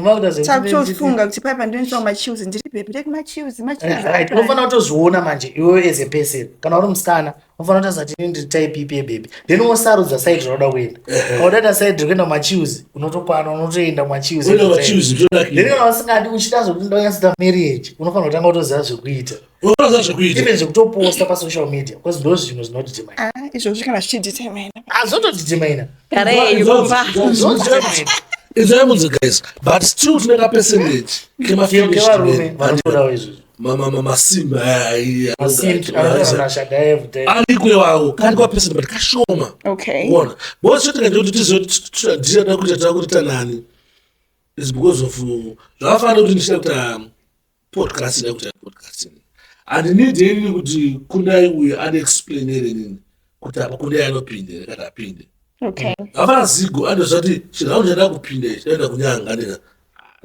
makuita zvekuti Takutofunga kuti paipa ndinoitwa machills, ndiri bhebhi rekumachills, machills. Right, unofanira kutozviona manje iwewe as a person. Kana uri musikana, unofanira kutarisa kuti ini ndiri type ipi yebhebhi, then wosarudza side rauda kuenda. Kana udaita side rekuenda mumachills, unotokwana, unotoenda mumachills. Unoenda mumachills, zvinonakira. Then kana usingadi, uchida zvokuti ndonyatsoita marriage, unofanira kutanga kutoziva zvekuita. Unoziva zvekuita. Even zvekutoposta pasocial media, because ndo zvimwe zvinodetermine. Ah, izvozvi kana zvichidetermine. Hazvotodetermina. Garai kumba. Inzwai munzi guys, but still tine kapercentage Kevarume vanotodawo izvozvo. kemasimba aya. Masimbi anotaura nashadai every day. Ariko iwawo, kari kwapercent, but kashoma. Okay. Kuona because chete ndekuti tizodhira kuita takuita nani is because of zvakafanira kuti ndichida kuita podcast, ida kuita podcast, handinidi inini kuti Kundai uyu andiexplainere nini kuti apa Kundai anopinde here kana apinde. Hapana zigo andoziva kuti chiraundi chada kupinda ichi, daenda kunyanga ndika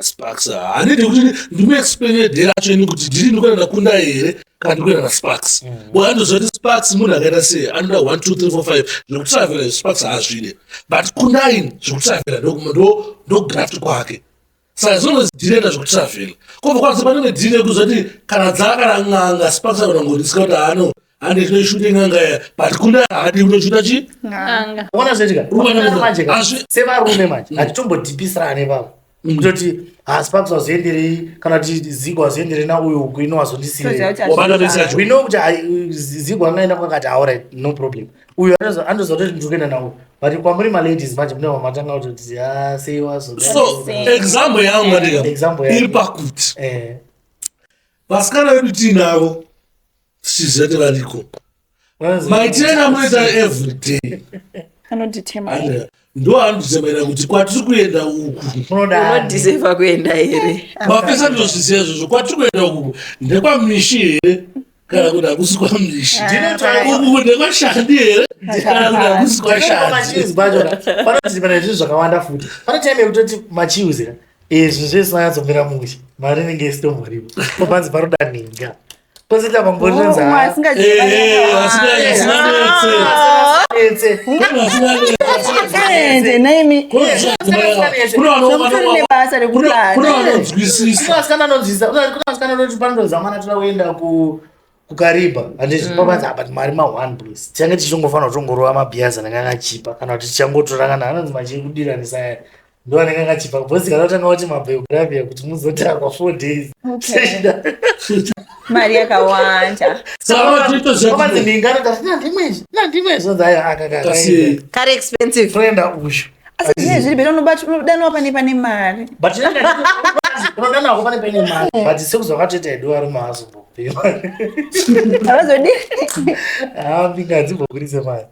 Sparks. Handidi kuti ndimuexplainere dhe racho ini kuti ndiri ndikuenda naKundai here kana ndikuenda naSparks. Bo andoziva kuti Sparks munhu akaita sei, anoda 1 2 3 4 5 zvekutravhera. Sparks haazvide, but Kundai zvekutravhera ndograft kwake. Saka zvinonzi dhiri zvekutravhera kobva kwanzi pane dhiri yekuzoti kana dzaa kana n'anga, Sparks agona ngorisika kuti haano hande tinoishuta n'anga iya, but Kundai haadi kunochuta chi. Anga. Uona zvoitika Unoona manje ka, sevarume manje hatitombodhipisirane ipapo kutoti haSparks wazoenderei kana kuti Zigo wazoenderei nauyu uku, ino wazondisirei. Toziva kuti Wabata message. hazvizvo. We know kuti Zigo angaenda kwakati, alright, no problem. Uyu andoziva kuti ndiri kuenda nawo, but kwamuri maladies manje mune vamatanga kutoti ah, sei wazo. So example yangu andika Example yako. iri pakuti vasikana vedu tiinavo tichiziva kuti variko, maitire amunoita everyday Anodetermine. Ndo anodetermina kuti kwatiri kuenda uku Munodani? Unodhiserva kuenda here? Mapesa ndozviziva izvozvo, kwatiri kuenda uku ndekwamishi here kana kuti hakusi kwamishi, uku ndekwashandi here kana kuti hakusi kwashandi. Machills kwacho panodetermina zvinhu zvakawanda futi. Pane time yekutoti machills ka, zvinhu zvese zvinonyatsomira mushe, mari inenge isitomboripo, popanzi paroda nhinga, pozoita pamborinzi. Umwe asingazivi. Etse. Asingaende naimi. Zvokutori nebasa rekurara. Kuna vanonzwisisa. Kuna vasikana anonzwisisa, kuna vasikana anoti panotozamana toda kuenda ku Kukariba handiti papanzi apa mari ma1 please, tichange tichongofanira kutongorova mabhias anenge akachipa, kana kuti tichangotora kana anonzi machikudiranisa aya ndo anenge akachipa, because kana utanga kuti mabiography kuti muzotakwa 4 days. Mari yakawanda. Saka titoziva papanzi ndinganoti nandimwezvi nandimwezvi onzi aya akaka Kasi- Kari expensive. Toenda ushu. Asi zvine zviri better, unodanwa pane mari. But unodanako pane mari, but sekuzvakatoita hedu varume havazombokupe mari. Havazodi. Mbinga hadzimbokurise mari.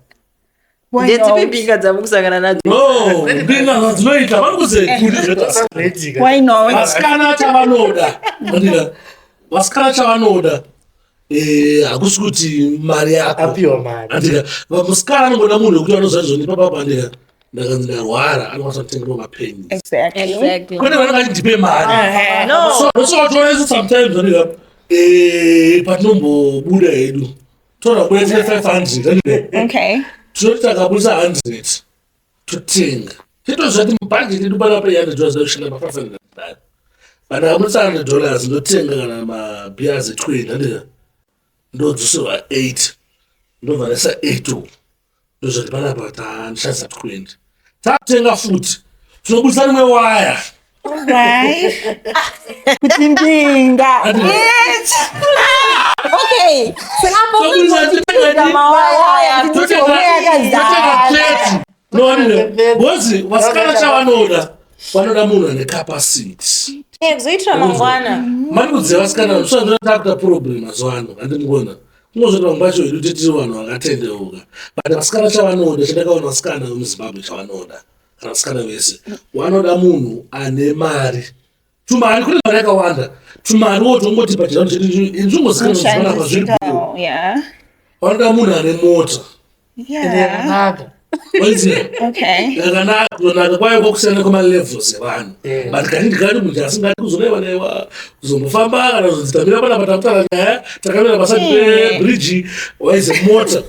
Why Ndedzipi not? mbinga dzamukusangana nadzo? No, mbinga dzinoita vari kuzekuri zveta. Zvinoitika. Why not? Vasikana chavanoda, andika, vasikana chavanoda hakusi kuti mari yako. Apiwa mari. Andika, musikana anongoda munhu wekuti anoziva zvoni papapa, andika, ndakanzi ndarwara, anokwanisa kutengerawo mapeni. Exactly. Kwete vanenge vachindipe mari. No. So ndosovatora isu sometimes, andika, patinombobuda hedu toda kubuda 500, andika, tinoti takabudisa 100 totenga, titoziva kuti mubhajeti yedu panapa $100 kusvika pa500, but ndakabudisa $100 ndotenga kana mabhias 20, andika, ndodzoserwa 8, ndobva ndaisa 8, ndozvati panapa tandishandisa 20, takutenga futi tinobudisa rimwe waya. Right. Kuti mbinga. Yes. Okay. Tobudisa Mawaya. totenga 30 nowanire, because vasikana chavanoda, vanoda munhu ane capacity. Kuzoitira mangwana. Mani kudziva vasikana takuta problem mazuva ano, handimugona kungozoti vamwe vacho hedu titiri vanhu vakatendeuka, but vasikana chavanoda, chandakaona vasikana vemuZimbabwe chavanoda, kana vasikana vese vanoda munhu ane mari, tumari, kune mari yakawanda, tumariwo tongoti pachirano chedu inzvimbozikanwa zviri. Kushandisikawo, yeah. Vanoda munhu ane mota. Yakanaka. Waiziva? Yakanaka, kunaka kwayo kwakusiyana kwemalevels evanhu. But kazhinji kacho munhu asingadi kuzonaiwa naiwa, kuzombofamba kana kuzonzi tamira panapa takutaura nyaya, takamira pasati pebridge, waize, mota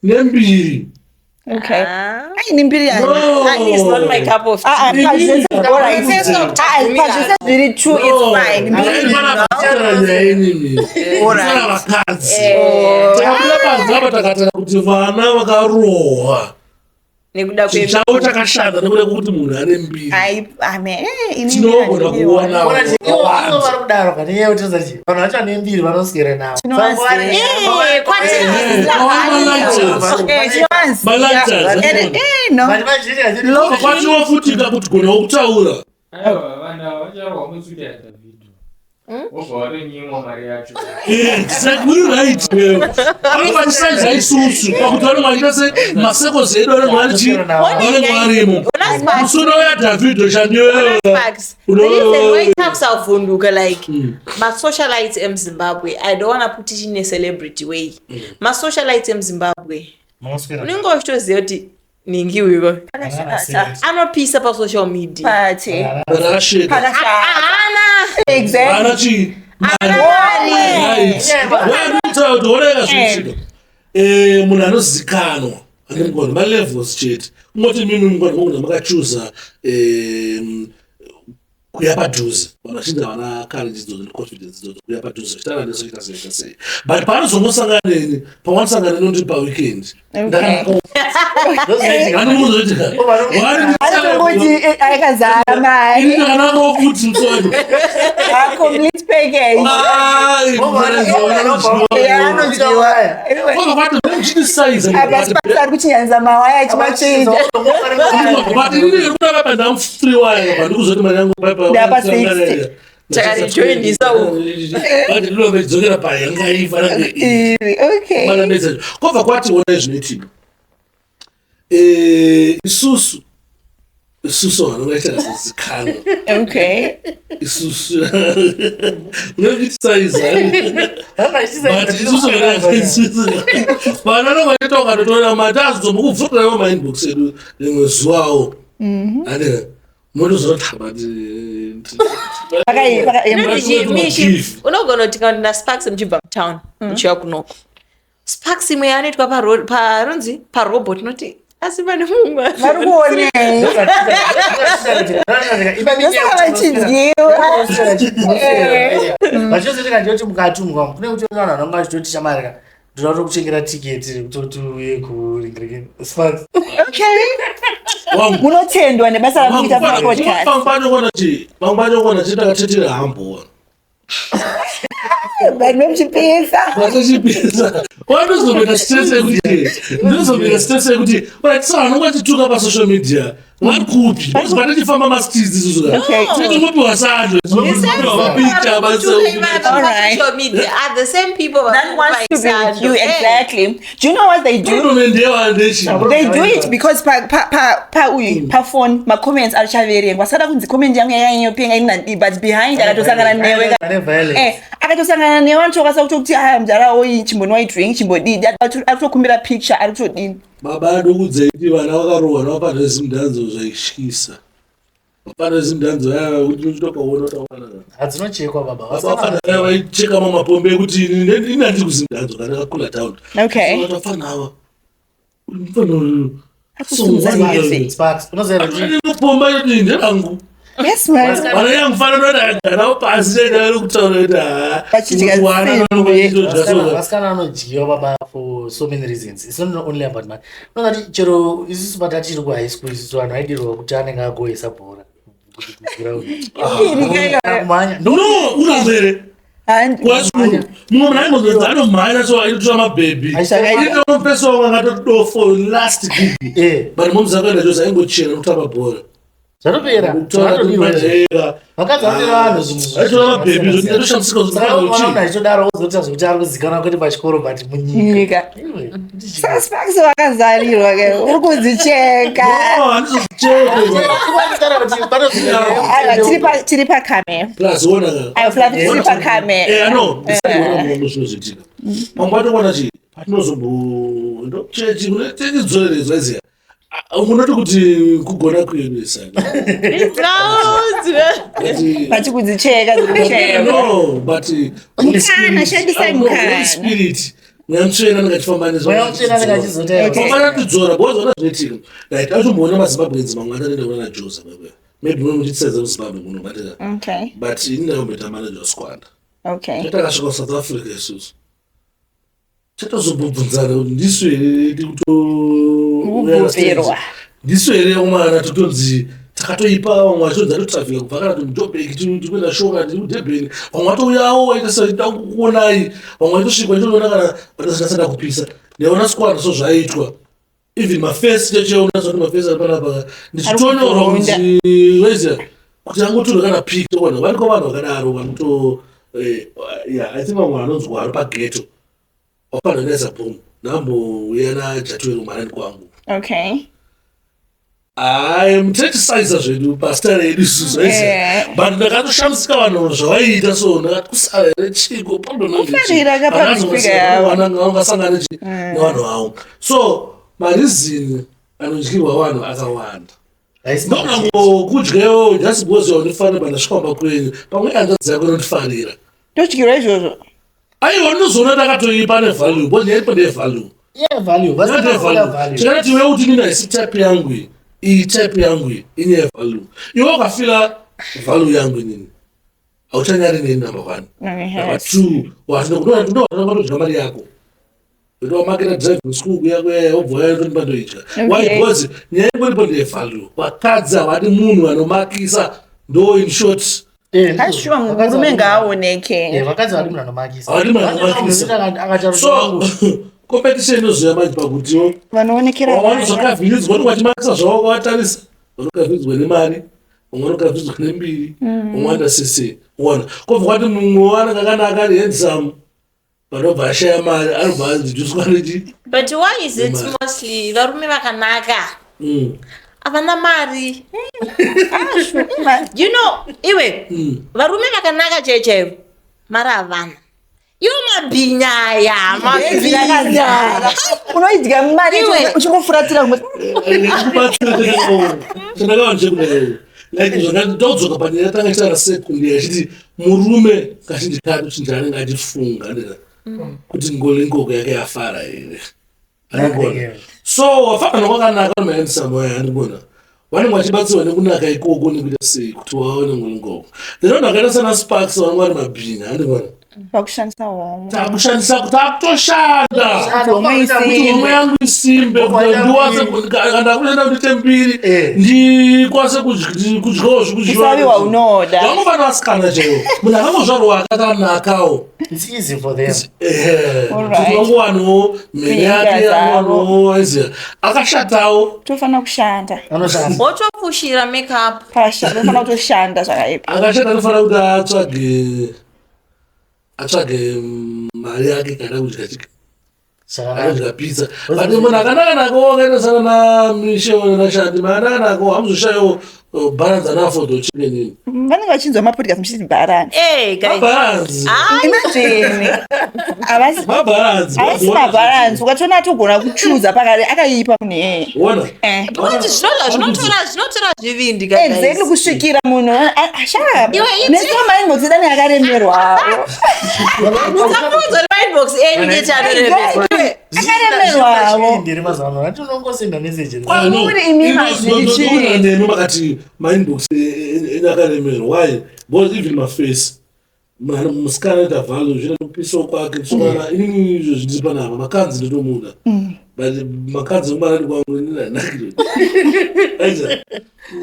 nembiri. Okay. Ai, nembiri yani. No. It's not my cup of tea. Ah, ah, pazvese alright. Pazvese Ah, pazvese zviri true, it's fine. Mbiri. Panapa nyaya inini Alright. vakadzi takabuda panze apa takatara kuti vana vakarohwa Nekuda chinhu chavo chakashata nekuda kwekuti munhu ane mbiri. Ai, amen. Eh, ini Tinogona ndinazviona. kuona Ona chi- ivo vakawanda. vari kudaro kani nyaya yekuti toziva chi vanhu vacho vane mbiri vanoswera navo. Tinovaziva. Eh, tinovaziva. Malighters. Eh, no. But vazhinji Kwachiwo futi kakuti gonawo kutaura. Aiwa, vanhu ava vacharohwa musuti yaDhavhidho, wobva watonyimwa mari yacho. Exactly right. Vanenge isusu pakuti vanenge vachiita se masekozi edu, vanenge vari chi, vanenge varimo musuno yaDhavhidho chandiyo. Sparks. The reason why takusavhunduka, like masocialites emuZimbabwe, I don't wanna put it in a celebrity way, masocialites emuZimbabwe unenge uchitoziva kuti ningiwiko anopisa pasocial media. Party. Rakasheka. Pakashata. Haana. Exactly. Ana chi Mari. Right, kuti oneka zvinoitika, munhu anozikanwa andimugona malevels chete, kungoti mimi mugona mogona makachuza kuya padhuze, vanhu vazhinji havana courage idzodzo neconfidence idzodzo kuya padhuze vachitaura nesu, ita sei, ita sei, but paanozongosangana neni, pawanosangana neni ndiri paweekend, anomuzoitika. Anotongoti akazara mari. Ndakanakawo futi musoro. A complete package. Yeah, anodyiwa. Apa Sparks ari kuchinyanza mawaya achimachinja. But inini kunava pandamufree waya, pandikuzoti mari yangu. Ndapa 60. Takarijoinisa uku. But ndinobedzokera payanga ifanira. Iri, okay. Mana kwabva kwati ona zvinoitika, isusu vanhu vaita kuzikanwa. Isusu unokutisaiza, but isusu vanhu vanonga vachiita ukatotora mati azombokubvutirawo mainbox edu rimwe zuvawo, andika munotozoti but Mishi, unogona kuti kana naSparks muchibva mutown muchiuya kunoko, Sparks imwe yaanoitwa parunzi parobot, noti Asi pane mumwe Vari kuonei? Ndosaka vachidyiwa. Vachizotika ndiyoti mukati umu kune kuti vanhu vanonga vachitoti shamarika ndoda kutokuchengera tiketi rekutoti uye kuringirikeni Sparks. Okay. Munotendwa nebasa ramunoita papodcast. Pamwe pacho kuona chii takatetera hambo. Vanhu vemuchipisa. Vachipisa. Wanozomeka stress yekuti ndozomeka stress yekuti vaitisa vanonga vachituka pasocial media vari kupi because patichifamba mastreets isusu ka Okay. tinopiwa sando tinopiwa mapicha All right. social media are the same people That wants to be with you exactly. Do you know what they do? masendomendewandechi They do it because pa pa pa pa uyu pa phone ma comments arichaverengwa. Saka kunzi comment yangu yakanyopenga inandi but behind akatosangana newe. Ane violence. Akatosangana newe anotokasa kutokuti aya mudhara oyi chimbonwa drink chimbodidi arikutokumbira picture arikutodini. Baba ndokudzaiti vana vakarohwa navapana zimudhanzo zvaityisa. Vapana zimudhanzo vaya kuti unotokaona utawana. Hadzinochekwa baba. Vapana vaya vaicheka mamapombe ekuti ini handiri kuzimudhanzo kana ndakakula town. Okay. Vapana ava. Mfana Akusimudza music. Sparks. Unoziva kuti Pomba yoti nderangu. Yes man. Vana yangu fana ndodagarawo pasi ndari kutaura kuti haa. Vachidya simbi. Vasikana vanodyiwa baba for so many reasons. It's not only about money. Unoona kuti chero isusu patachiri kuhigh school isusu vanhu vaidirwa kuti anenge agohesa bhora. Kumhanya. No, unazere. And Kwaskuru. Mumwe munhu aimbozodza anomhanya so aitotora mabhebhi. Itomupeso wangu akatodofo last gig. But momzi akaenda chose aingochena nokutamba bhora. Zvatopera. Zvatodiwa izvo. Vakadzi vanodira vanhu zvinhu. Aitora mabhebhi zvoti ndatoshamisika kuti Saka mwana unoona munhu uchi. achitodaro ozoita zvekuti ari kuzikanwa kwete pachikoro but munyika. nyika. Iwe, ndichi- Sparks vakazarirwa ke uri kudzicheka. No, handizokucheka. Kubatana kuti panozoita- Aiwa tiri pakamera. Plus ona ka. Aiwa Flavi tiri pakamera. Eh, ano, ndisati ona mumwe zvinozoitika. Pamwe pacho kuona chi patinozombo ndochechi kune chechi dzoreredzwa iziya. Unoti kuti kugona kuendesa. But Vati kudzicheka dzikucheka. no, but Holy Mukana, Spirit, shandisai no, mukana. Holy Spirit. Mweya mutsvene anenge achifamba nezvo. Mweya mutsvene anenge achizotaura. Okay. Pamwe tidzora because ona zvinoitika. Right, achimboona maZimbabweans mamwe atanoenda kuona naJoza kwekwe. Maybe munomuchitsedza muZimbabwe muno but Okay. but ini ndakamboita manager squad. Okay. Takasvika kuSouth Africa isusu. Tatozobvunzana kuti ndisu here Kubvupirwa. Ndisu here mwana totonzi takatoipa vamwe vachitonzi atotrafika kubva kana kuti muJoburg tikuenda show kana tiri kuDurban. Vamwe vatouyawo vaita seida kukuonai. Vamwe vaitosvika vachitoona kana vatasina kupisa. Ndaona squad so zvaiitwa. Even mafesi checheona zoti mafesi ari panapa ndichitonyorwa Ari kuti waiziya kuti angotorwa kana pic toona variko vanhu vakadaro vanoto yeah, I think vamwe vanonzwa vari pageto wafananisa boom ndambouya najatuero marani kwangu. Okay. Hayi mutetisaiza zvedu pasitara yedu isusu aiziya but ndakatoshamisika vanhu zvavaiita so ndakati kusara here chiko Kufarira ka public figure yavo. vangasangana chi nevanhu vavo so marizini anodyirwa vanhu akawanda. Haisi mari. Ndonangokudyewo just because yaundifanira pandasvika kumba kwenyu pamwe hanzvadzi yako inondifanira. Todyirwa izvozvo. Aiwa ndinozoona ndakatoipa nevalue because nyaya ndevalue. Yeah, value. Vasikana vanoda value. Tikati iwe kuti nina isi type yangu iyi, iyi type yangu iyi inyaya yevalue. Iwe ukafila value yangu inini hauchanyari neni number one. Number two watinokutoatodya mari yako. Ndomaketa driving school kuya kuya wobva waya ndonipa ndoidya. Why? Because nyaya ingoripo ndeyevalue. Vakadzi havadi munhu anomakisa ndo in short. Ashuwa murume ngaaoneke. Vakadzi vari munhu anomakisa. Havadi munhu anomakisa. Akataura So competition inozoya manje pakutiwo Vanoonekera. vanozokavhinidzwa kuti vachimakisa zvavo vakatarisa vanokavhinidzwa nemari vamwe vanokavhinidzwa nembiri vamwe vanoita sese ona kobva kwati mumwe wanenge akanaka ari handsome vanobva ashaya mari anobva areducwa nechi But why is it Nemari. mostly varume vakanaka havana mari? You know, iwe varume vakanaka chaivo chaivo mari havana. Iwo mabhinya aya mabhinya. Unoidya mari Iwe. uchingofuratira chandakavanjekudai like zvakandodzoka panyaya tanga chitaura sekundi achiti murume kazhinji kacho chinja anenge achifunga ndika kuti ngolingoko yake yafara here. Andikuona. So wafana kwakanaka mahandsome waya, andikuona, vanenge vachibatsirwa nekunaka ikoko nekuita sei kuti waone ngongoko. Then vanhu vakaita sana Sparks vanenge vari mabhinya, andikuona. Pakushandisa homwe. Takushandisa, takutoshanda Homwe kuti isimbe. homwe yangu isimbe, kuti ndiwanze, kana ndakuenda kuite mbiri, ndikwanise kudyawo zvekudyiwa. Usavi waunoda. Vangofana vasikana chaivo, munhu akangozvarwa akakanakawo. It's easy for them. Alright. Kuti vangowanawo mhene yake. Kuinga dzavo. Angowanawo aiziya akashatawo. Tofanira kushanda. Anoshanda. Wotopushira makeup. Pasha tofanira kutoshanda zvakaipa. Akashata anofanira kuti atsvage mari yake kana kudya chicken. Zvakanaka. Anodya pizza, but munhu akanaka-nakawo akaita sana naMisheo naShandi, makanaka-nakawo hamuzoshayiwo balance anaafodho chicken ini. Vanenge vachinzwa mapodcast muchiti bharanzi. Eh, guys. Mabharanzi. Imagine havasi Mabharanzi. havasi mabharanzi, ukatoona atogona kuchuza pakati akaipa munhu iyeye. Ona. Because zvinotora zvivindi, guys. Exactly, kusvikira munhu ashaya. Iwe, Nesoma inbox dani akaremerwawo. Musafunza nemainbox enyu ngeti anoremesa. Akaremerwawo. Ndiri mazuva ano hati unongosenda message. Kwamuri imi mazvichii? Nemi makati mainbox enyu akaremerwa, why? Because even maface musikana anoita value zvina kupisawo kwake. Sokana inini izvo zvindiri panapa, makanzi ndinomuda, but makanzi ekumarani kwangu inini hanakiro aita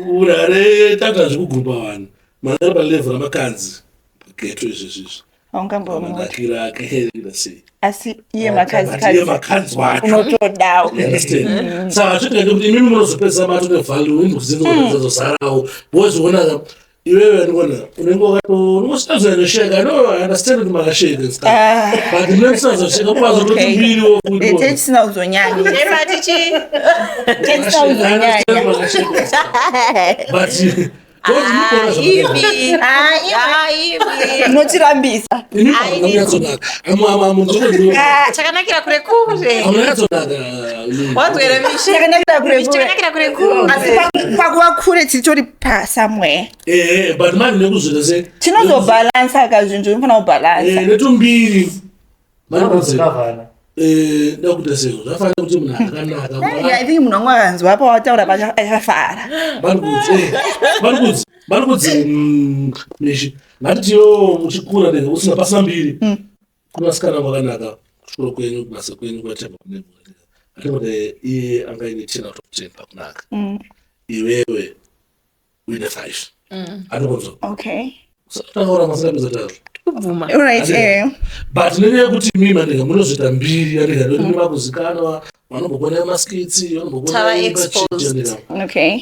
urare tata zvekugurupa vanhu manari palevel ramakanzi pageto izvezvizvi. Haungambomuti. Manakiro ake ita sei? Asi iye But iye makazikazi makanzi wacho unotodawo. You understand? Saka zvoita kuti imimi munozopedzisa mato nevalue, inbox dzinozozarawo, because uona iwewe, andikuona unenge wakato unongosinazoyanyosheka. No, I understand kuti makasheka and stuff, Ah. but mune musinazosheka kwazvo. Okay. Totimbiriwo. Techisina kuzonyanya. Ematichi. Techisina kuzonyanya. But Ah, ivi. Ah, iwe. Ah, ivi. Unotirambisa. Amunyatsonaka. Chakanakira kure kure. Wanzwere Mishi. Chakanakira kure kure. Chakanakira kure kure. Asi pakuva kure titori pasamwhere. But manje nekuzvita se Tinozobhalansa ka, zvinhu zvinofanira kubhalansa. Netumbiri. Vanozikavana. Ndakuita sei, zvafanira kuti munhu akanaka. I think munhu wangu akanzwa pawataura pacho achafara. Vari kudzi Mishi, ngatitiwo muchikura nenge usina pasina mbiri, kuna vasikana vakanaka kuchikoro kwenyu, kubasa kwenyu, kwatema atikuti iye anga ine 10 out of 10 pakunaka, iwewe uine 5, atikunzwa? Okay. Takaura masingapedza tazvo. Kubvuma. Alright, eh. But nenyaya yekuti mimi andika munozoita mbiri, andika ndoti makuzikanwa, vanombokona maskits. Tava exposed. Okay.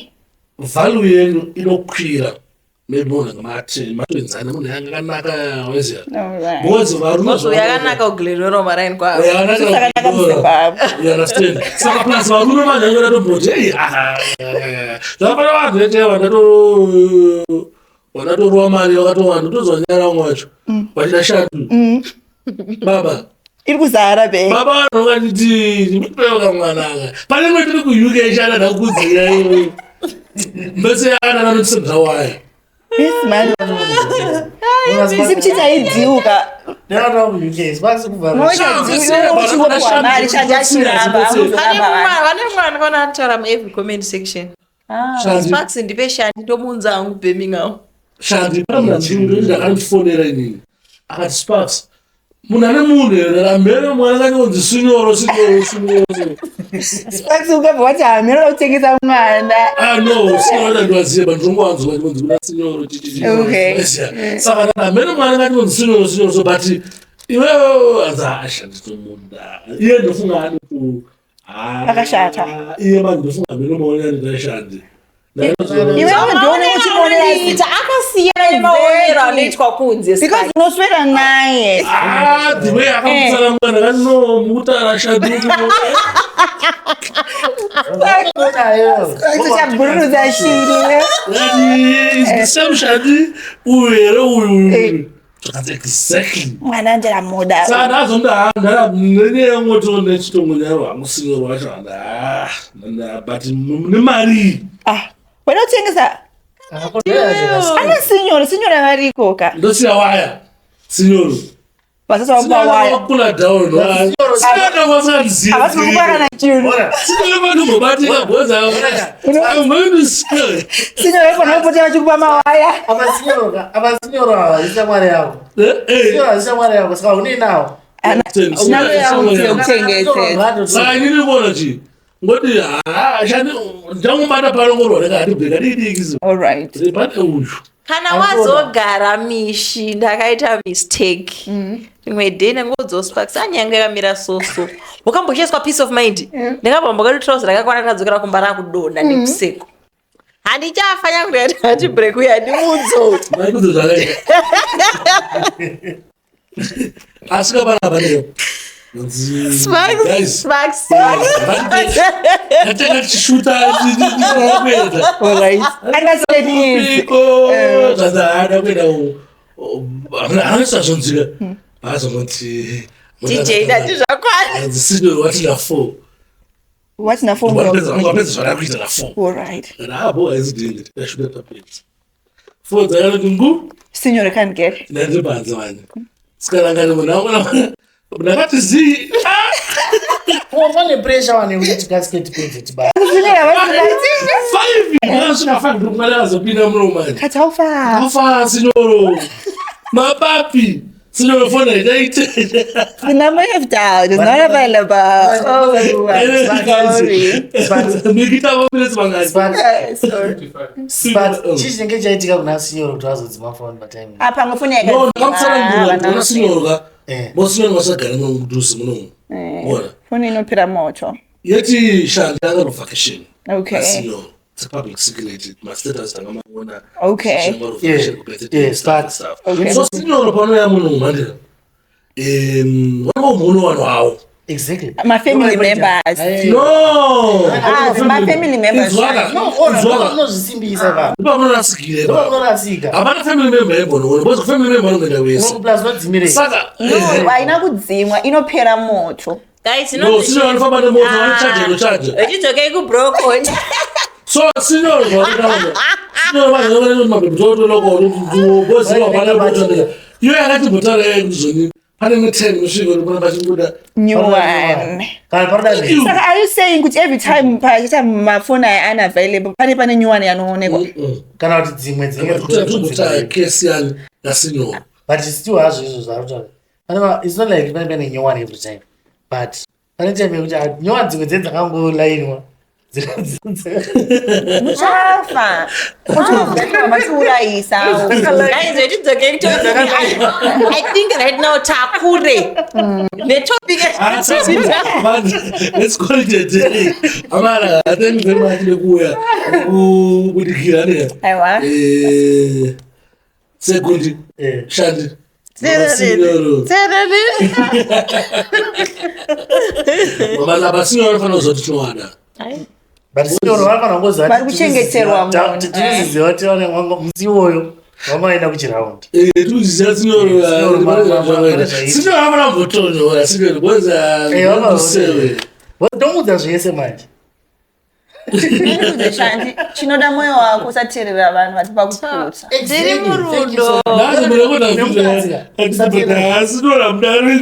Value yenyu inokwira, maybe munhu mati matoenzana, munhu yanga akanaka, waiziya? Alright. Because varume Mazvo yakanaka kuGlenora maraini kwavo. Zvakanaka muZimbabwe. You understand? Saka plus varume manje vanenge vatomboti, "Ei, ah, zvakafanira vanhu vete vandatorwa mari vakatowanda, tozonyara vamwe vacho vachida shandu baba." Iri kuzara be. Baba, vanhu vakanditi ndipewo kamwana aka, pane imwe tiri kuUK shanda ndakudzira iwe mbese yaana vanotisendera waya. Yes, man. Isi muchiti aidziuka. Ndakatoa kuUK, Sparks kubva. Uchingopiwa mari, shandi achiramba. Pane vane mwana kana anotaura muevery comment section. Sparks, ndipe shandi, ndomuunza hangu Birmingham. Shandi, pane munhu ndakandifonera inini akati, "Sparks, munhu ane munhu here ramhere mwana kanonzi sinyoro, sinyoro, sinyoro." Sparks, ukabva wati hameno kutengesa mwana. Ah, no, sinyoro ndandiwaziva, but ndinongowanzwa chinonzi kuna sinyoro chichichi. Okay. Saka hameno mwana kanonzi sinyoro, sinyoro, so but iwewe anzi asha nditomuda iye, ndofunga ane ku Akashata. Iye manje ndofunga hameno maonera ndinashandi. Iwewe ndione uchimonera. Ita akasiyana nemaonero anoitwa kunze. Because unoswera naye. Ah, the way akamutsana mwana kati no mukutara shandi. Tichabhururudza shiri. Kati is the same shandi uyu here uyu? Zvakanzi exactly. Mwana ndiramuda. Saka ndazonda nenyeyangoto nechitongonyaro hangu sinyoro wacho handa, but nemari. Ah, wena kutengesa ana sinyoro, sinyoro variko ka. Ndosiya waya sinyoro. Vasati vakupa waya. Kula down. Sinaka vasanzivi. Havasi kukupa kana chinhu. Sinaka vanogobatika bhoza. I'm going to scale. Sinyoro vaifanira kupota vachikupa mawaya. Avasinyoroka, avasinyoro ava ishamwari yavo. Eh, eh. Sinyoro ishamwari yavo, saka unei nawo. Kuchengetedza. Saka inini kuona chi ngoti haa shani ndangobata panongorwa ndakati diki All right. pane uyu Kana wazogara mishi ndakaita mistake. Rimwe day ndangodzoswa kusanyanga yakamira soso. Wakamboshaiswa peace of mind. Ndakabva mbakati trouser rakakwana ndadzokera kumba rakudonha nekuseko. Handichafa nyange ndati break uya ndimudzo. maikudzo zvakaita asi kapana pane Sparks, sparks. ndatanga tichishuta kuenda All right. Understand is. iko zvanzi haada kuenda anoisa zvonzika azongoti DJ ndati zvakwana. sino wati na four What's na phone? wapedza zvaada kuita na four All right. kana apo haizidini ndashuta tapedza four dzakanoti ngu Sinyoro can't get. ndandiri panze manje sikarangani munhu aona ndakati zii Pane pressure wane kuti tikasike tipedze tibaya. Sinyoro havasi five ndakasvika five ndokumana azopinda muno manje Cut how far? afa sinyoro mapapi sinyoro fona ichaite The number you've dialed is not available. Oh, sorry. mikitavo minutes mangani Sparks, Sorry. Sparks, chii chinenge chaitika kuna sinyoro kuti vazodzima phone patime? Apa ngofoni no ndakamutsana ngura sinyoro ka Eh. mosinyoro vasagara mudhuze munomu ona Foni inopira moto. yeti shandi anga vacation Okay. asinyoro it's a public secret mastatus tanga maona Okay. Yeah, yeah, Sparks. Okay. so sinyoro panouya munhu mhandira vanomuno vanhu avo Exactly. My family members. no Ah, my family members. Inzwaka. No, ona, Inzwaka. unozvisimbisa ipapo. Ndopaunorasikira ipapo. Ndopaunorasika. Hapana family member yembonoona because family member anongoenda wese Plus unodzimirei. saka No, haina kudzimwa inopera moto. Guys, no sinyoro anofamba nemoto vanochaja inochaja Uchidzokei kubrokoni. so sinyoro zvavanotaura sinyoro vanhu iyo yakachimbotaura kuzoni pane muteni musviko pana pachimbuda New one. Kana paroda Thank you. Saka are you saying kuti every time pachiita mafoni aya unavailable pane pane new one yanoonekwa? kana kuti dzimwe dzinenge timbota kesi yani nasinyoro but still hazvo izvo zvaari kutaura pane it's not like pane pane new one every time but pane time yekuti ah, new one dzimwe dzenyu dzakangolainwa Muchafa. Muchafa machiurayisa. Guys, wetidzokei kutopic. I think right now takure. Netopic Let's call it a day. Amara, thank you very much nekuuya kubudikira ne. Aiwa. Eh, Segundi, Eh. Shandi. Sinyoro. Vanhu sinyoro vanofanira kuzoti tinowana. but sinyoro vanofanira kungoziva Vari kuchengeterwa munhu. tinoziziva kuti vane musi iwoyo vamaenda kuchiraundi Eh, tikuziziva sinyoro. Sinyoro, pane zvaiita. Sinyoro vanofanira kumbotonyora sinyoro because Eh, vanofanira kusewe. tomuudza zvese manje Ndikuudze Shandi, chinoda mwoyo wako usateerera vanhu vari pakuputsa. Ndiri murudo. Nhasi munokuona kuti sinyoro mudare.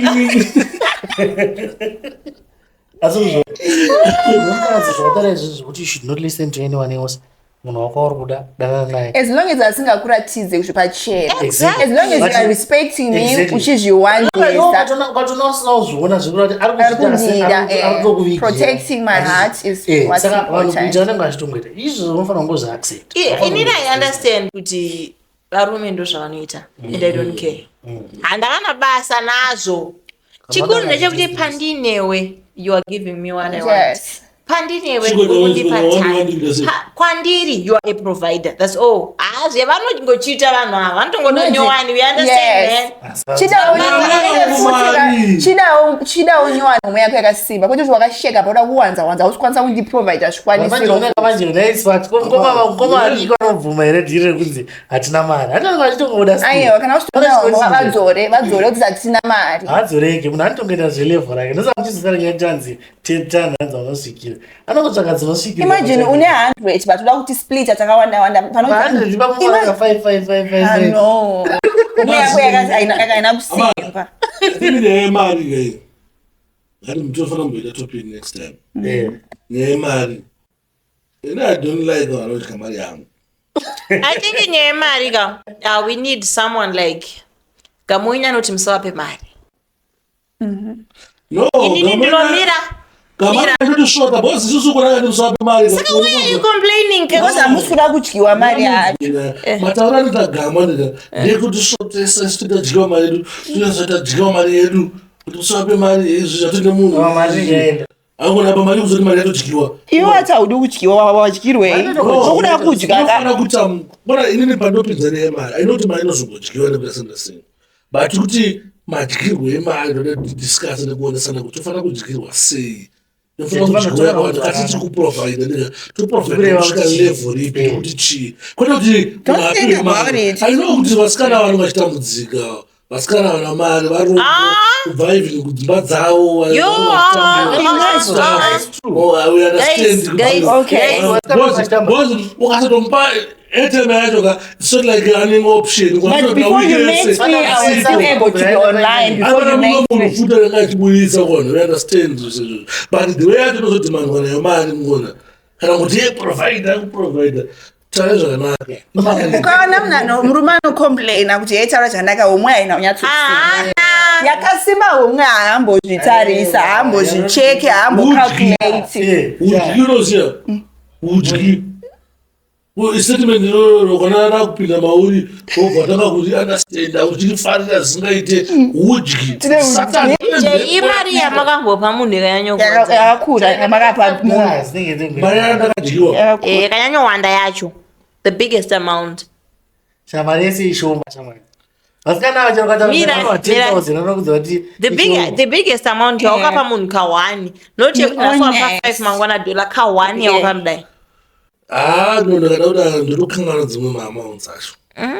Asi mukadzi zvawataura izvozvo zvekuti you should not listen to anyone else munhu wako wauri kuda danana naye. As long as asingakuratidze kuti pachena. Exactly. As long as you But- are respecting me Exactly. uchizviwanisa. Ukatona usina kuzviona zvekuti kuti ari Ari kuzviita asi kundida, ari kutokuvigira. protecting my heart is what's Saka vanhu important. kuita vanenge vachitongoita izvozvo unofanira kungozviaccept. Inini I understand kuti varume ndo zvavanoita and I don't care. Handakana basa nazvo. Chikuru ndechekuti pandinewe you are giving me what I want. Yes. Pandinewe Chikuru uri kundipa ndechekuti time. Kwandiri you are a provider. That's all. Hazve vanongochiita vanhu ava vanotongodonyowani we understand Yes. man. Chidawo Mari. chidawo nyowani homwe yako yakasimba kwete kuti wakasheka pauda kuwanza wanza hausi kukwanisa kundiprovide zvikwanisiro. Mukoma adiki vanobvuma here dhiri rekunzi hatina mari hatinange vachitongoda still. Aiwa kana Pane usitoda chimwe chinhu. vadzore vadzore kuti hatina mari. Haadzoreki munhu anotongoita zvelevho rake ndosaka muchizosara nyaya kuti anzi 10 hanzi vanosvikira anongotsvaga dzinosvikira. Imagine une 100 but uda kuti splita takawanda wanda. 100 ipapo Ah, 5 5 5 5 no. Homwe yako yakaina kusimba. Ini nyaya yemari kai. Ngati mutofanira kumboita topic next time. Nyaya yemari. Ini I don't like vanodya mari yangu. I think nyaya yemari ka we need someone like Gamunya anoti musawape mari. No, Inini ndinomira. Gamara ndotosvota because isusu kuna kati musawape mari. Saka why are you complaining? Because hamusi kuda kudyiwa mari yacho. Mataura anoita gama ndika ndekuti svotesa isu tadyiwa mari yedu tinozva tadyiwa mari yedu kuti musawape mari izvi zvatine munhu. Mari yaenda. Angona pa mari kuzoti mari yatodyiwa. Iwe wati haudi kudyiwa wadyirwei? Ukuda kudya ka. Unofanira kuita bona inini pandopinza neyemari ainoti mari inozongodyiwa nekuda but kuti madyirwo emari ndoda tidiscuss nekuonesana kuti tofanira kudyirwa sei tofanira kudyirwa yakawanda asi tiri kuprovide ndika toprovide kusvika level ripi kuti chii kwete kuti Don't think about it. aino kuti vasikana vanenge vachitambudzika vasikana vana mari varombo kubva even kudzimba dzavo Yo, Oh, I will understand. Guys, guys, Okay. Because ukasatomupa airtime yacho ka it's not like an option. But before you met me, I was still able to be online before you met munhu me. futi anenge achibudisa kona we understand zvese but the way yacho inozodhimandwa nayo mari mukona kana kuti ye provider kuprovida taura zvakanaka Ukaona munhu murume anocomplaina kuti yaitaura zvakanaka homwe haina kunyatsosimba. Haana. Yakasimba homwe haambozvitarisa, haambozvicheke, haambocalculate. Udyi unoziva udyi statement iroro kana rakupinda mauri wobva watanga kuti understanda uchirifarira zvisingaite udyi Tine Satan Je, imari yamakambopa munhu yakanyanyokudza. Yakakura yamakapa munhu. mari yandakadyiwa Yakakura. Eh, yakanyanyowanda yacho. The biggest amount. Shamwari yese ishoma shamwari. Vasikana ava chero Mira, mira. 10,000 vanokudza kuti The big, the biggest amount yawakapa munhu ka1 not yekuti nhasi wapa Honest. 5 mangwana dollar ka1 Yeah. yawakamudai. haa no ndakada kuda ndotokanganwa dzimwe maamounts acho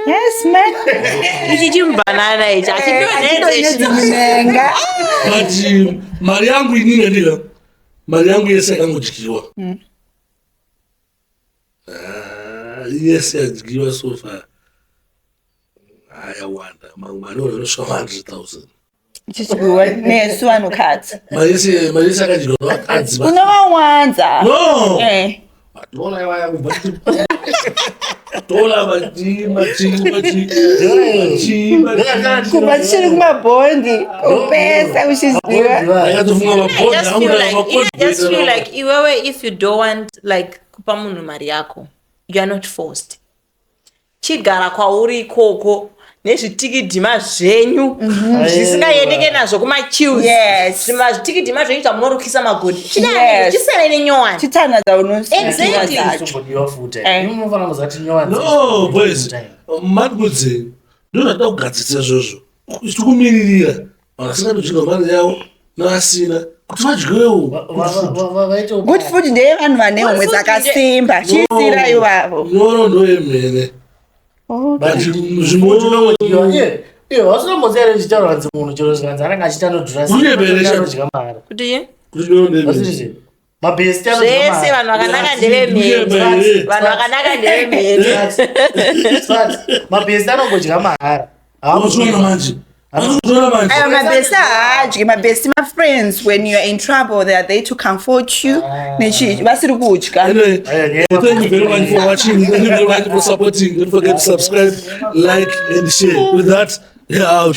Yes, man. Ichi chimbanana ichi Achidonhedze achidonhedze. munenga. but mari yangu inini andika mari yangu yese yakangodyiwa Ah, yese yadyiwa so far ayawanda mamwe mari anosvika 100,000 Ichidyiwa nesu vanhukadzi. mari yese mari yese yakadyiwa nevakadzi Unovawanza. no Eh. madola iwaya kubva dola machi machi machi machi machi Kubva tichiri kumabhondi upese uchiziva. ndakatofunga I mabhodhi just angu feel like, I just feel mabhodhi like iwewe if you don't want like kupa munhu mari yako you are not forced. Chigara kwauri ikoko nezvitikidhima zvenyu zvisingaendeke nazvo kumachills. Yes. Zvitikidhima zvenyu zvamunorukisa magodhi. Yes. Chisiyana nenyowani. Chitana Exactly. Kumbodiwa futi. Eh. Imi munofanira kuziva kuti nyowani no boys madikudzi ndozvatida kugadzirisa izvozvo tikumiririra vanhu vasingatodyiwa mari yavo nevasina kuti vadyiwewo Good food ndeyevanhu vane homwe Good food dzakasimba. Chiisirai ivavo. nyoro ndoyemhene but zvimwe Vasinombosiya here zvichitaurwa kunzi munhu chero zvikanzi anenge achiita anodhura sei, Kunyeberesha. anodya mahara. Kuti kuti nyoro ndoyemhene Vasiri mabhesti anodya zvese mahara. vanhu vakanaka ndevemheni. Kunyepa Vanhu vakanaka ndevemheni. Sparks, mabhesti anongodya mahara. here manje Anokutora manje Aya mabhesi haadyi mabhesi mafriends when you are in trouble they are there to comfort you nechi vasiri kudya. Anyway, thank you very much for watching. Thank you very much for supporting. Don't forget to subscribe, like, and share. With that, we're out.